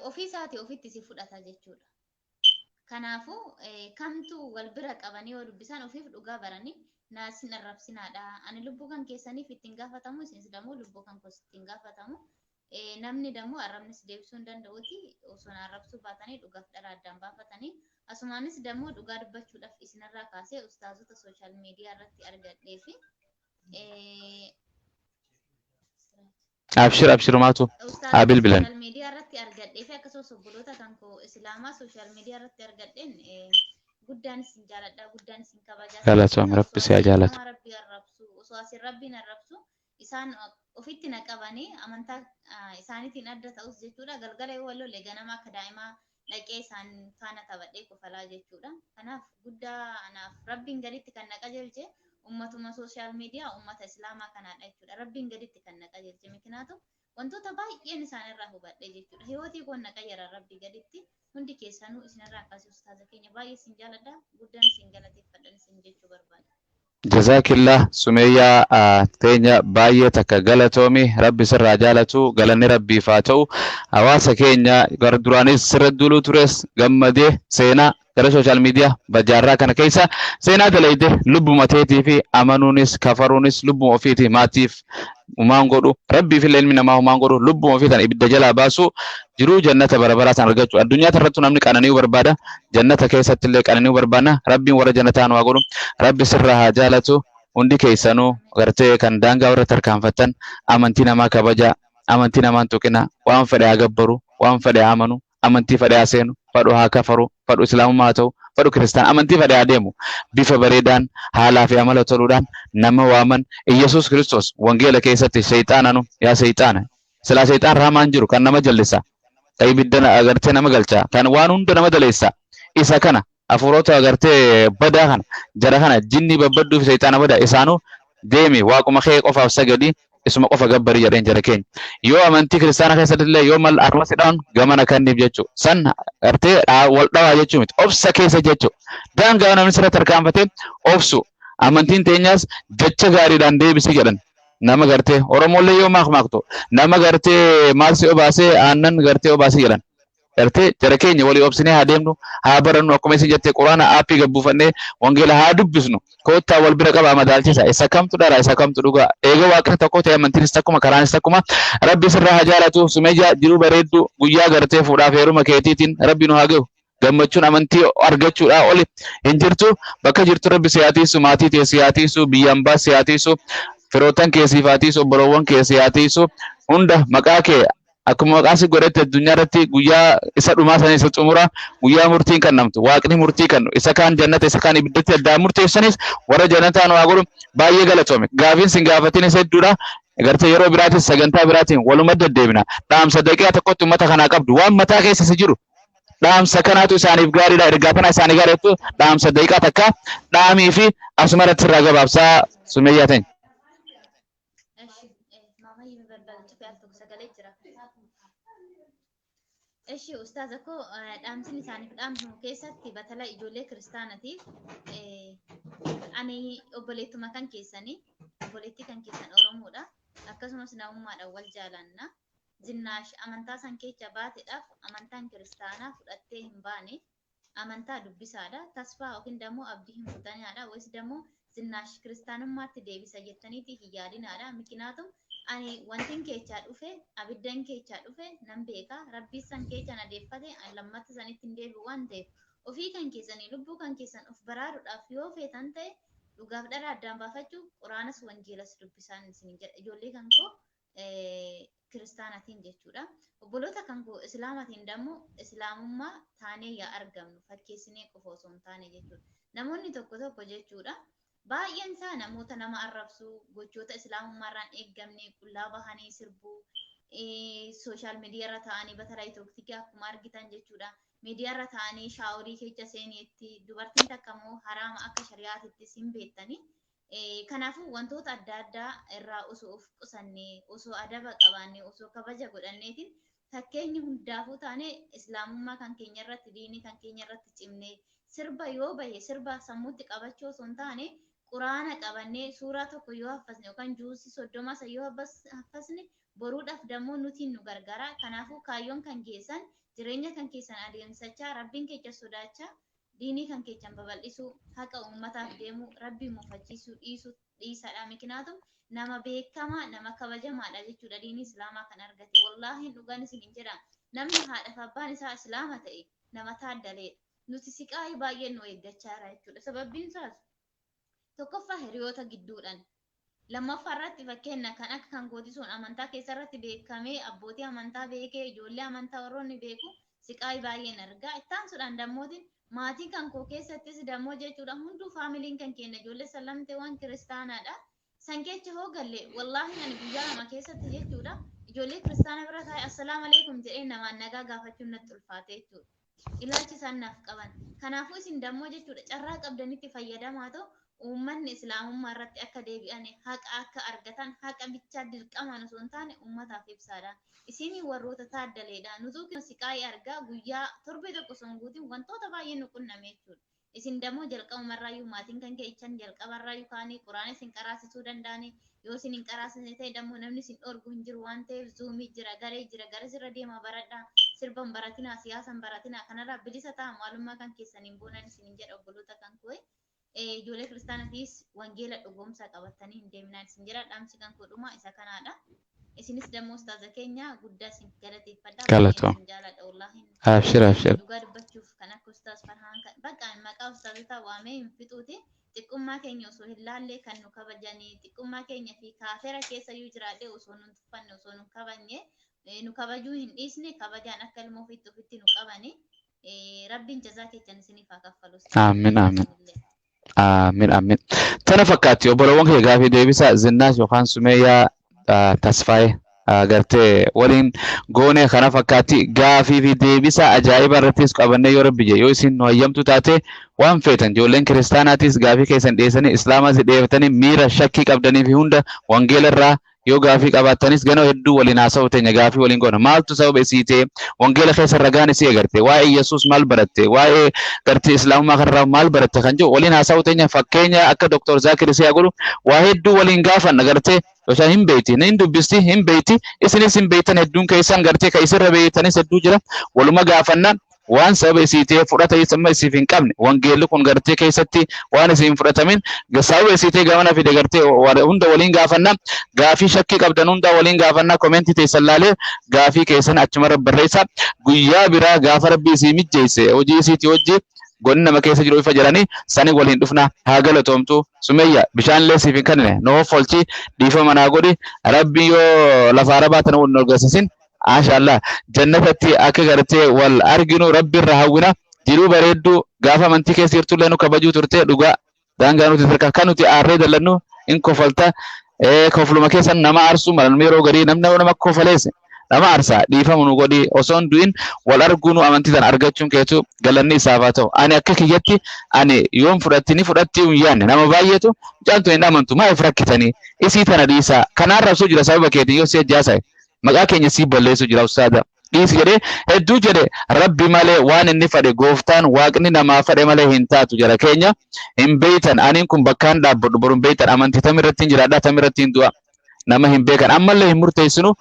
ofii isaatii ofitti si fudhata jechuudha. Kanaafuu kamtu wal bira qabanii yoo dubbisan ofiif dhugaa baranii naa sin arrabsinaadha. Ani lubbuu kan keessaniif ittiin gaafatamu, isinis dammoo lubbuu kan koos ittiin gaafatamu. Namni dammoo arrabnis deebisuu hin danda'uti, osoo na arrabsuu baatanii dhugaaf dhara addaan baafatanii. Asumaanis dammoo dhugaa dubbachuudhaaf isinirraa kaasee ustaazota social media irratti argadhee fi Abshir, abshir, maatu haa ustaazota bilbilan. social media irratti argadhee fi akkasumas obboloota kan koo islaamaa social media irratti argadheen guddaan isin jaaladha, guddaan isin kabajaa. Galatoom, rabbi si haa jaalatu. Nama rabbi arrabsu osoo asin rabbiin arrabsu isaan ofitti na qabanii amantaa isaaniitiin adda ta'us jechuudha. Galgala yoo wal lolle ganama akka daa'imaa dhaqee isaan faana taphadhee kofalaa jechuudha. Kanaaf guddaa anaaf rabbiin gaditti kan na qajeelche ummatuma social media ummata islaamaa kanaadha jechuudha. Rabbiin gaditti kan na qajeelche mikinaatu wantoota baay'een isaanirraa hubadhe jechuudha. Hiyootii koon na qayyaran rabbii gaditti hundi keessanuu isinirraa akkasii ustaaza keenya baay'ee isin jaaladha. Guddaan isin galateeffadhan isin jechuu barbaada. Jazaakillah Sumeeyyaa teenya, baay'ee takka galatoomi, rabbi sirraa jaalatu, galanni rabbiif haa ta'u. Hawaasa keenya gara duraanis sirra duuluu tures gammadee seenaa gara social media bajaarraa kana keessa seenaa dalayde lubbuma teetii fi amanuunis kafaruunis lubbuma ofiiti, maatiif humaan godhu, rabbiif illee ilmi namaa humaan godhu, lubbuma ofii tan ibidda jalaa baasu, jiruu jannata bara baraa san argachuu. Addunyaa irrattu namni qanani'uu barbaada, jannata keessatti illee qanani'uu barbaadna. Rabbiin warra jannataa nu haa godhu. Rabbi sirraa haa jaalatu. Hundi keessanuu gartee kan daangaa warra tarkaanfattan amantii namaa kabaja, amantii namaan tuqina. Waan fedhe haa gabbaru, waan fedhe haa amanu, amantii fedhe haa seenu, fadhu haa kafaru, fadhu islaamummaa haa ta'u, fadhu kiristaan, amantii fedhe haa deemu, bifa bareedaan haalaa fi amala toluudhaan nama waaman. Iyyasuus Kiristoos wangeela keessatti seexaananu yaa seexaana, silaa seexaan raamaan jiru kan nama jallisa, kan ibidda agartee nama galcha, kan waan hunda nama daleessa, isa kana hafuurota agartee badaa kana, jara kana jinnii babbadduu fi seexaana badaa isaanuu deemi waaquma kee qofaaf sagadi, isuma qofa gabbari jedheen. Jara keenya yoo amantii kiristaana keessatti illee yoo mal arrabsi dhawan gamana kanniif jechuu san gartee wal dhawaa jechuu miti, obsa keessa jechuu, daangaa namni sirra tarkaanfatee obsu. Amantiin teenyaas jecha gaariidhaan deebisi jedhan. Nama gartee Oromollee yoo maakmaaktu nama gartee maal si obaasee aannan gartee obaasee jedhan. Gartee jara keenya walii obsinee haa deemnu, haa barannu. Akkuma isin jette quraana aappii gabbuufannee wangeela haa dubbisnu. Koottaa wal bira qabaa madaalchisa, isa kamtu dhara, isa kamtu dhugaa. Eega waaqni tokko ta'e amantiinis takkuma, karaanis takkuma. Rabbi sirraa haa jaalatu Sumeeyyaa, jiruu bareeddu guyyaa gartee fuudhaaf heeruma keetiitiin rabbi nu haa gahu. Gammachuun amantii argachuudhaa oli hin jirtu. Bakka jirtu rabbi si haa tiisu, maatii tee si haa tiisu, biyya ambaa si haa tiisu, firoottan kee siif haa tiisu, obboloowwan kee si haa tiisu. Hunda maqaa kee akkuma maqaa si godhette addunyaa irratti guyyaa isa dhumaa sana, isa xumura guyyaa murtiin kennamtu, waaqni murtii kennu, isa kaan jannata isa kaan ibiddatti addaan murteessanis warra jannataa nu haa godhu. Baay'ee galatoome. Gaafiin sin gaafatinis hedduudha. Gartee yeroo biraatis sagantaa biraatiin waluma deddeebina. Dhaamsa daqiiqaa tokkotti uummata kanaa qabdu, waan mataa keessa si jiru, dhaamsa kanaatu isaaniif gaariidha, ergaa kana isaanii gaariitu, dhaamsa daqiiqaa takka dhaamii fi asuma irratti irraa gabaabsaa Sumeeyyaa teenya. Eshi, maamayyii mi barbaadu cufee al tokko sagalee jira. Eshi ustaaza koo, dhaamsin isaaniif dhaamnu keessatti batala ijoollee kiristaanatiif ani obboleettuma kan keessanii, obboleettii kan keessan Oromoodha. Akkasumas namummaadhaan wal jaalanna. Zinnaash amantaa san keessa baateedhaaf amantaan kiristaanaa fudhattee hin baane. Amantaa dubbisaadha. Tasfaa yookiin dammoo abdii hin kutanaadha. Wayis dammoo Zinnaash kiristaanummaatti deebisa jettaniiti hin yaadinaadha. Mikinaatum ani wantin keechaa dhufe, abiddan keechaa dhufe nan beeka. Rabbii san keecha na deeffate ani lammata sanitti hin deebi'u waan ta'eef ofii kan keessanii lubbuu kan keessan of baraaruudhaaf yoo feetan ta'e Dhugaaf dhara addaan baafachuu Quraanas Wangeelas dubbisaan isiniin jedha. Ijoollee kan koo kiristaanatiin jechuudha. Obboloota kan koo islaamatiin dammoo islaamummaa taanee yaa argamnu, fakkeessinee qofa osoo hin taane jechuudha. Namoonni tokko tokko jechuudha. Baay'een isaa namoota nama arrabsuu, gochoota islaamummaarraan eeggamne, qullaa bahanii sirbuu, social media irra ta'anii bataraa tooktikii akkuma argitan jechuudha. Miidiyaa irra ta'anii shaaworii keessa seeniitti dubartiin takka immoo haraama akka shari'aatittis hin beektanii. Kanaafuu wantoota adda addaa irraa osoo of qusannee, osoo adaba qabaannee, osoo kabaja godhanneetiin fakkeenyi hundaafuu taane islaamummaa kan keenya irratti, diinii kan keenya irratti cimnee, sirba yoo bahe sirba sammuutti qabachuu osoo hin taane Quraana qabannee suuraa tokko yoo haffasne yookaan juusii 30 san yoo haffasne boruudhaaf dammoo nutiin nu gargaara. Kanaafuu kaayyoon kan keessan jireenya kan keessan adeemsachaa, Rabbiin kecha sodaachaa, diinii kan keechan babal'isuu, haqa uummataaf deemuu, Rabbiin mufachiisuu dhiisuu dhiisaadha. Mikinaatum nama beekamaa, nama kabajamaadha jechuudha diinii islaamaa kan argate. Wallaahi dhugaan isin hin jedha. Namni haadhaaf abbaan isaa islaama ta'e nama taaddaleedha. Nuti siqaayii baay'een nu eeggachaa jira jechuudha. Sababbiin isaas tokkoffaa hiriyoota gidduudhaan. Lammaffaa irratti fakkeenya kan akka kan kootisuun amantaa keessa irratti beekamee abbootii amantaa beekee ijoollee amantaa warroonni beeku siqaayii baay'een argaa. Ittaansuudhaan dammootiin maatii kan koo keessattis dammoo jechuudha, hunduu faamiliin kan keenya ijoollee sallamtee waan kiristaanaadha. San keessa hoo galle, wallaahi ani guyyaa 2 keessatti jechuudha ijoollee kiristaana bira taa'e assalaamu alaikum jedhee namaan nagaa gaafachuun natti ulfaate jechuudha. Ilaalchi isaan naaf qaban. Kanaafuu isin dammoo jechuudha carraa qabdanitti fayyadamaa ta'u uummanni islaamummaa irratti akka deebi'an, haqa akka argatan, haqa bichaa dirqamaan osoo hin taane uummataaf ibsaadha. Isin warroota taaddaleedha. Nutuu siqaayii argaa guyyaa torbee tokko osoo hin guutin wantoota baay'ee nu qunname jechuudha. Isin dammoo jalqabumarraayyuu maatiin kan keechan jalqabarraayyuu kaanii Quraana isin qaraasisuu danda'anii, yoo isin hin qaraasisne ta'e dammoo namni isin dhorgu hin jiru waan ta'eef zuumii jira, garee jira, gara sirra deemaa baradhaa, sirban baratinaa, siyaasan baratinaa, kanarraa bilisa ta'a, maalummaa kan keessaniin boonan isin jedha obboloota kan koo. Ijoollee kiristaanatiis wangeela dhugoomsaa qabatanii hin deeminaan isin jedha. Dhaamsi kan koo dhuma isa kanaadha. Isinis dammoo ustaaza keenya guddaa isin galateeffadha. Galatoom. Isin jaaladha wallaahi. Abshir, abshir. Dhugaa dubbachuuf kan akka ustaaz Farhaan kan bakka maqaa ustaazotaa waamee hin fixuuti. Xiqqummaa keenya osoo hin laalle kan nu kabajanii, xiqqummaa keenya fi kaafera keessa iyyuu jiraadhee osoo nu hin tuffanne, osoo nu hin kabajne, nu kabajuu hin dhiisne, kabajaan akka ilma ofiitti ofitti nu qabani. Rabbiin jazaa keessan isiniif haa kaffalu. Aamin, aamin. Aamin, aamin. Tana fakkaatti obbolowwan kee gaafii deebisa Zinnaash yookaan Sumeeyyaa Tasfaayee gartee waliin goone kana fakkaatti. Gaafii fi deebisa ajaa'iba irrattis qabannee yoo Rabbi jedhe, yoo isin nu hayyamtu taate, waan feetan ijoolleen kiristaanaatis gaafii keessan dhiyeessanii, islaamaas dhiyeeffatanii, miira shakkii qabdanii fi hunda wangeela irraa yoo gaafii qabaattanis ganoo hedduu waliin haasa'u teenya, gaafii waliin goona. Maaltu sababa isii ta'e? Wangeela keessa ragaan isii agarte, waa'ee Yesuus maal baratte, waa'ee gartee islaamummaa kanarraa maal baratte kan jedhu waliin haasa'u teenya. Fakkeenya akka Dr. Zaakir isii haa godhu, waa hedduu waliin gaafanna. Gartee yookaan hin beeyti, hin dubbisti, hin beeyti, isinis hin beeytan, hedduun keessan gartee kan isirra beeytanis hedduu jira, waluma gaafanna. Waan sababa isii ta'e fudhata amma isiif hin qabne, wangeelli kun gartee keessatti waan isii hin fudhatamin sababa isii ta'e gamana fide gartee hunda waliin gaafanna. Gaafii shakkii qabdan hunda waliin gaafanna. Komentii teessan laalee gaafii keessan achumarra barreessa. Guyyaa biraa gaafa Rabbi isii mijjeesse hojii isiitii hojii gonni nama keessa jiru ifa jedhanii sani waliin dhufna. Haa galatoomtu Sumeyya. Bishaan illee siif hin kennine, nu hoffolchi, dhiifama naa godhi. Rabbi yoo lafa arabaa tana wal nu agarsiisin, maashaallah, jannatatti akka gartee wal arginu Rabbi irra hawwina. Jiruu bareedduu gaafa amantii keessa jirtullee nu kabajuu turte. Dhugaa daangaa nuti sadarkaa kan nuti aarree dallannu in kofalta, kofluma keessan nama aarsuu mala. Namni yeroo garii namni nama kofaleesse nama aarsaa, dhiifama nu godhi. Osoo hin du'in wal arguu nu amantii tan argachuun keetu galanni isaaf haa ta'u. Ani akka kiyyatti ani yoon fudhatti ni fudhatti hin yaanne. Nama baay'eetu mucaan tun hin amantu, maaliif rakkitanii, isii tana dhiisaa, kanaan rabsuu jira, sababa keetiin yoo si ajjaasaye maqaa keenya sii balleessuu jira, ustaada dhiisi jedhee hedduu jedhe. Rabbi malee waan inni fadhe, gooftaan waaqni namaa fadhe malee hin taatu. Jara keenya hin beeytan, aniin kun bakkaan dhaabbadhu boru hin beeytan. Amantii tam irratti hin jiraadha, tam irratti hin du'a. Nama hin beekan ammallee hin murteessinu.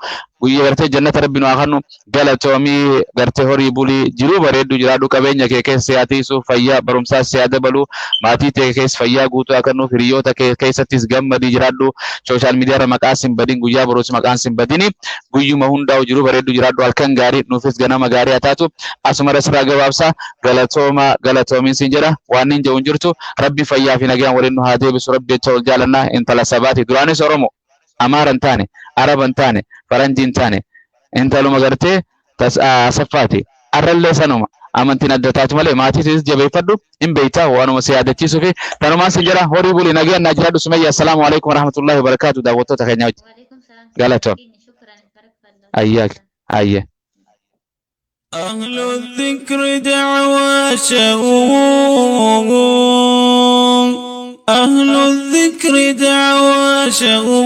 Guyyaa gartee jannata rabbi nu haa kennu. Galatoomii, gartee horii bulii, jiruu bareedduu jiraadhu. Qabeenya kee keessa haa tiisu, fayyaa barumsaas haa dabalu, maatii kee keessa fayyaa guutuu haa kennu, hiriyoota kee keessattis gammadii jiraadhu. Social media irra maqaa sin badin, guyyaa boruus maqaan sin badini. Guyyuma hundaa'u jiruu bareedduu jiraadhu. Halkan gaarii, nuufis ganama gaarii haa taatu. Asuma irra sirraa gabaabsa. Galatooma, galatoomiin sin jedha. Waan hin jedhu hin jirtu. Rabbi fayyaa fi nagaan waliin nu haa deebisu. Rabbi jecha wal jaalannaa. Intala sabaati. Duraanis Oromo, Amaara hin taane, Araba hin taane, Faranjii hin taane, intaluma gartee Asaffaati. Arrallee sanuma. Amantiin adda taatu malee maatii jabeeffadhu. Hin beektaa, waanuma si yaadachiisuu fi tanumaan sin jedha. Horii bulii, nagayaan naa jiraadhu, Sumayya. Assalaamu alaikum warahmatullahi wabarakaatu. Daawwattoota keenya wajjin. Waalaikum salaam. Galatoom. Shukran, barakallah. Ayyaak ayye. أهل الذكر دعوى شؤون، أهل الذكر دعوى شؤون،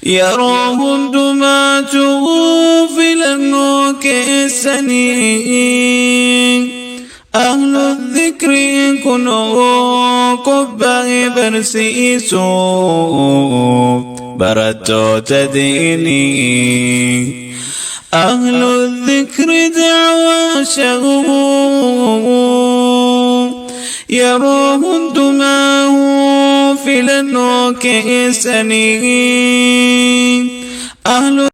yeroo hundumaatu filannoo keessanii. أهل الذكر kunoo qophaa'ee barsiisuu barattoota diinii. أهل الذكر دعوى شؤون، yeroo hundumaa filannoo keessanii. أهل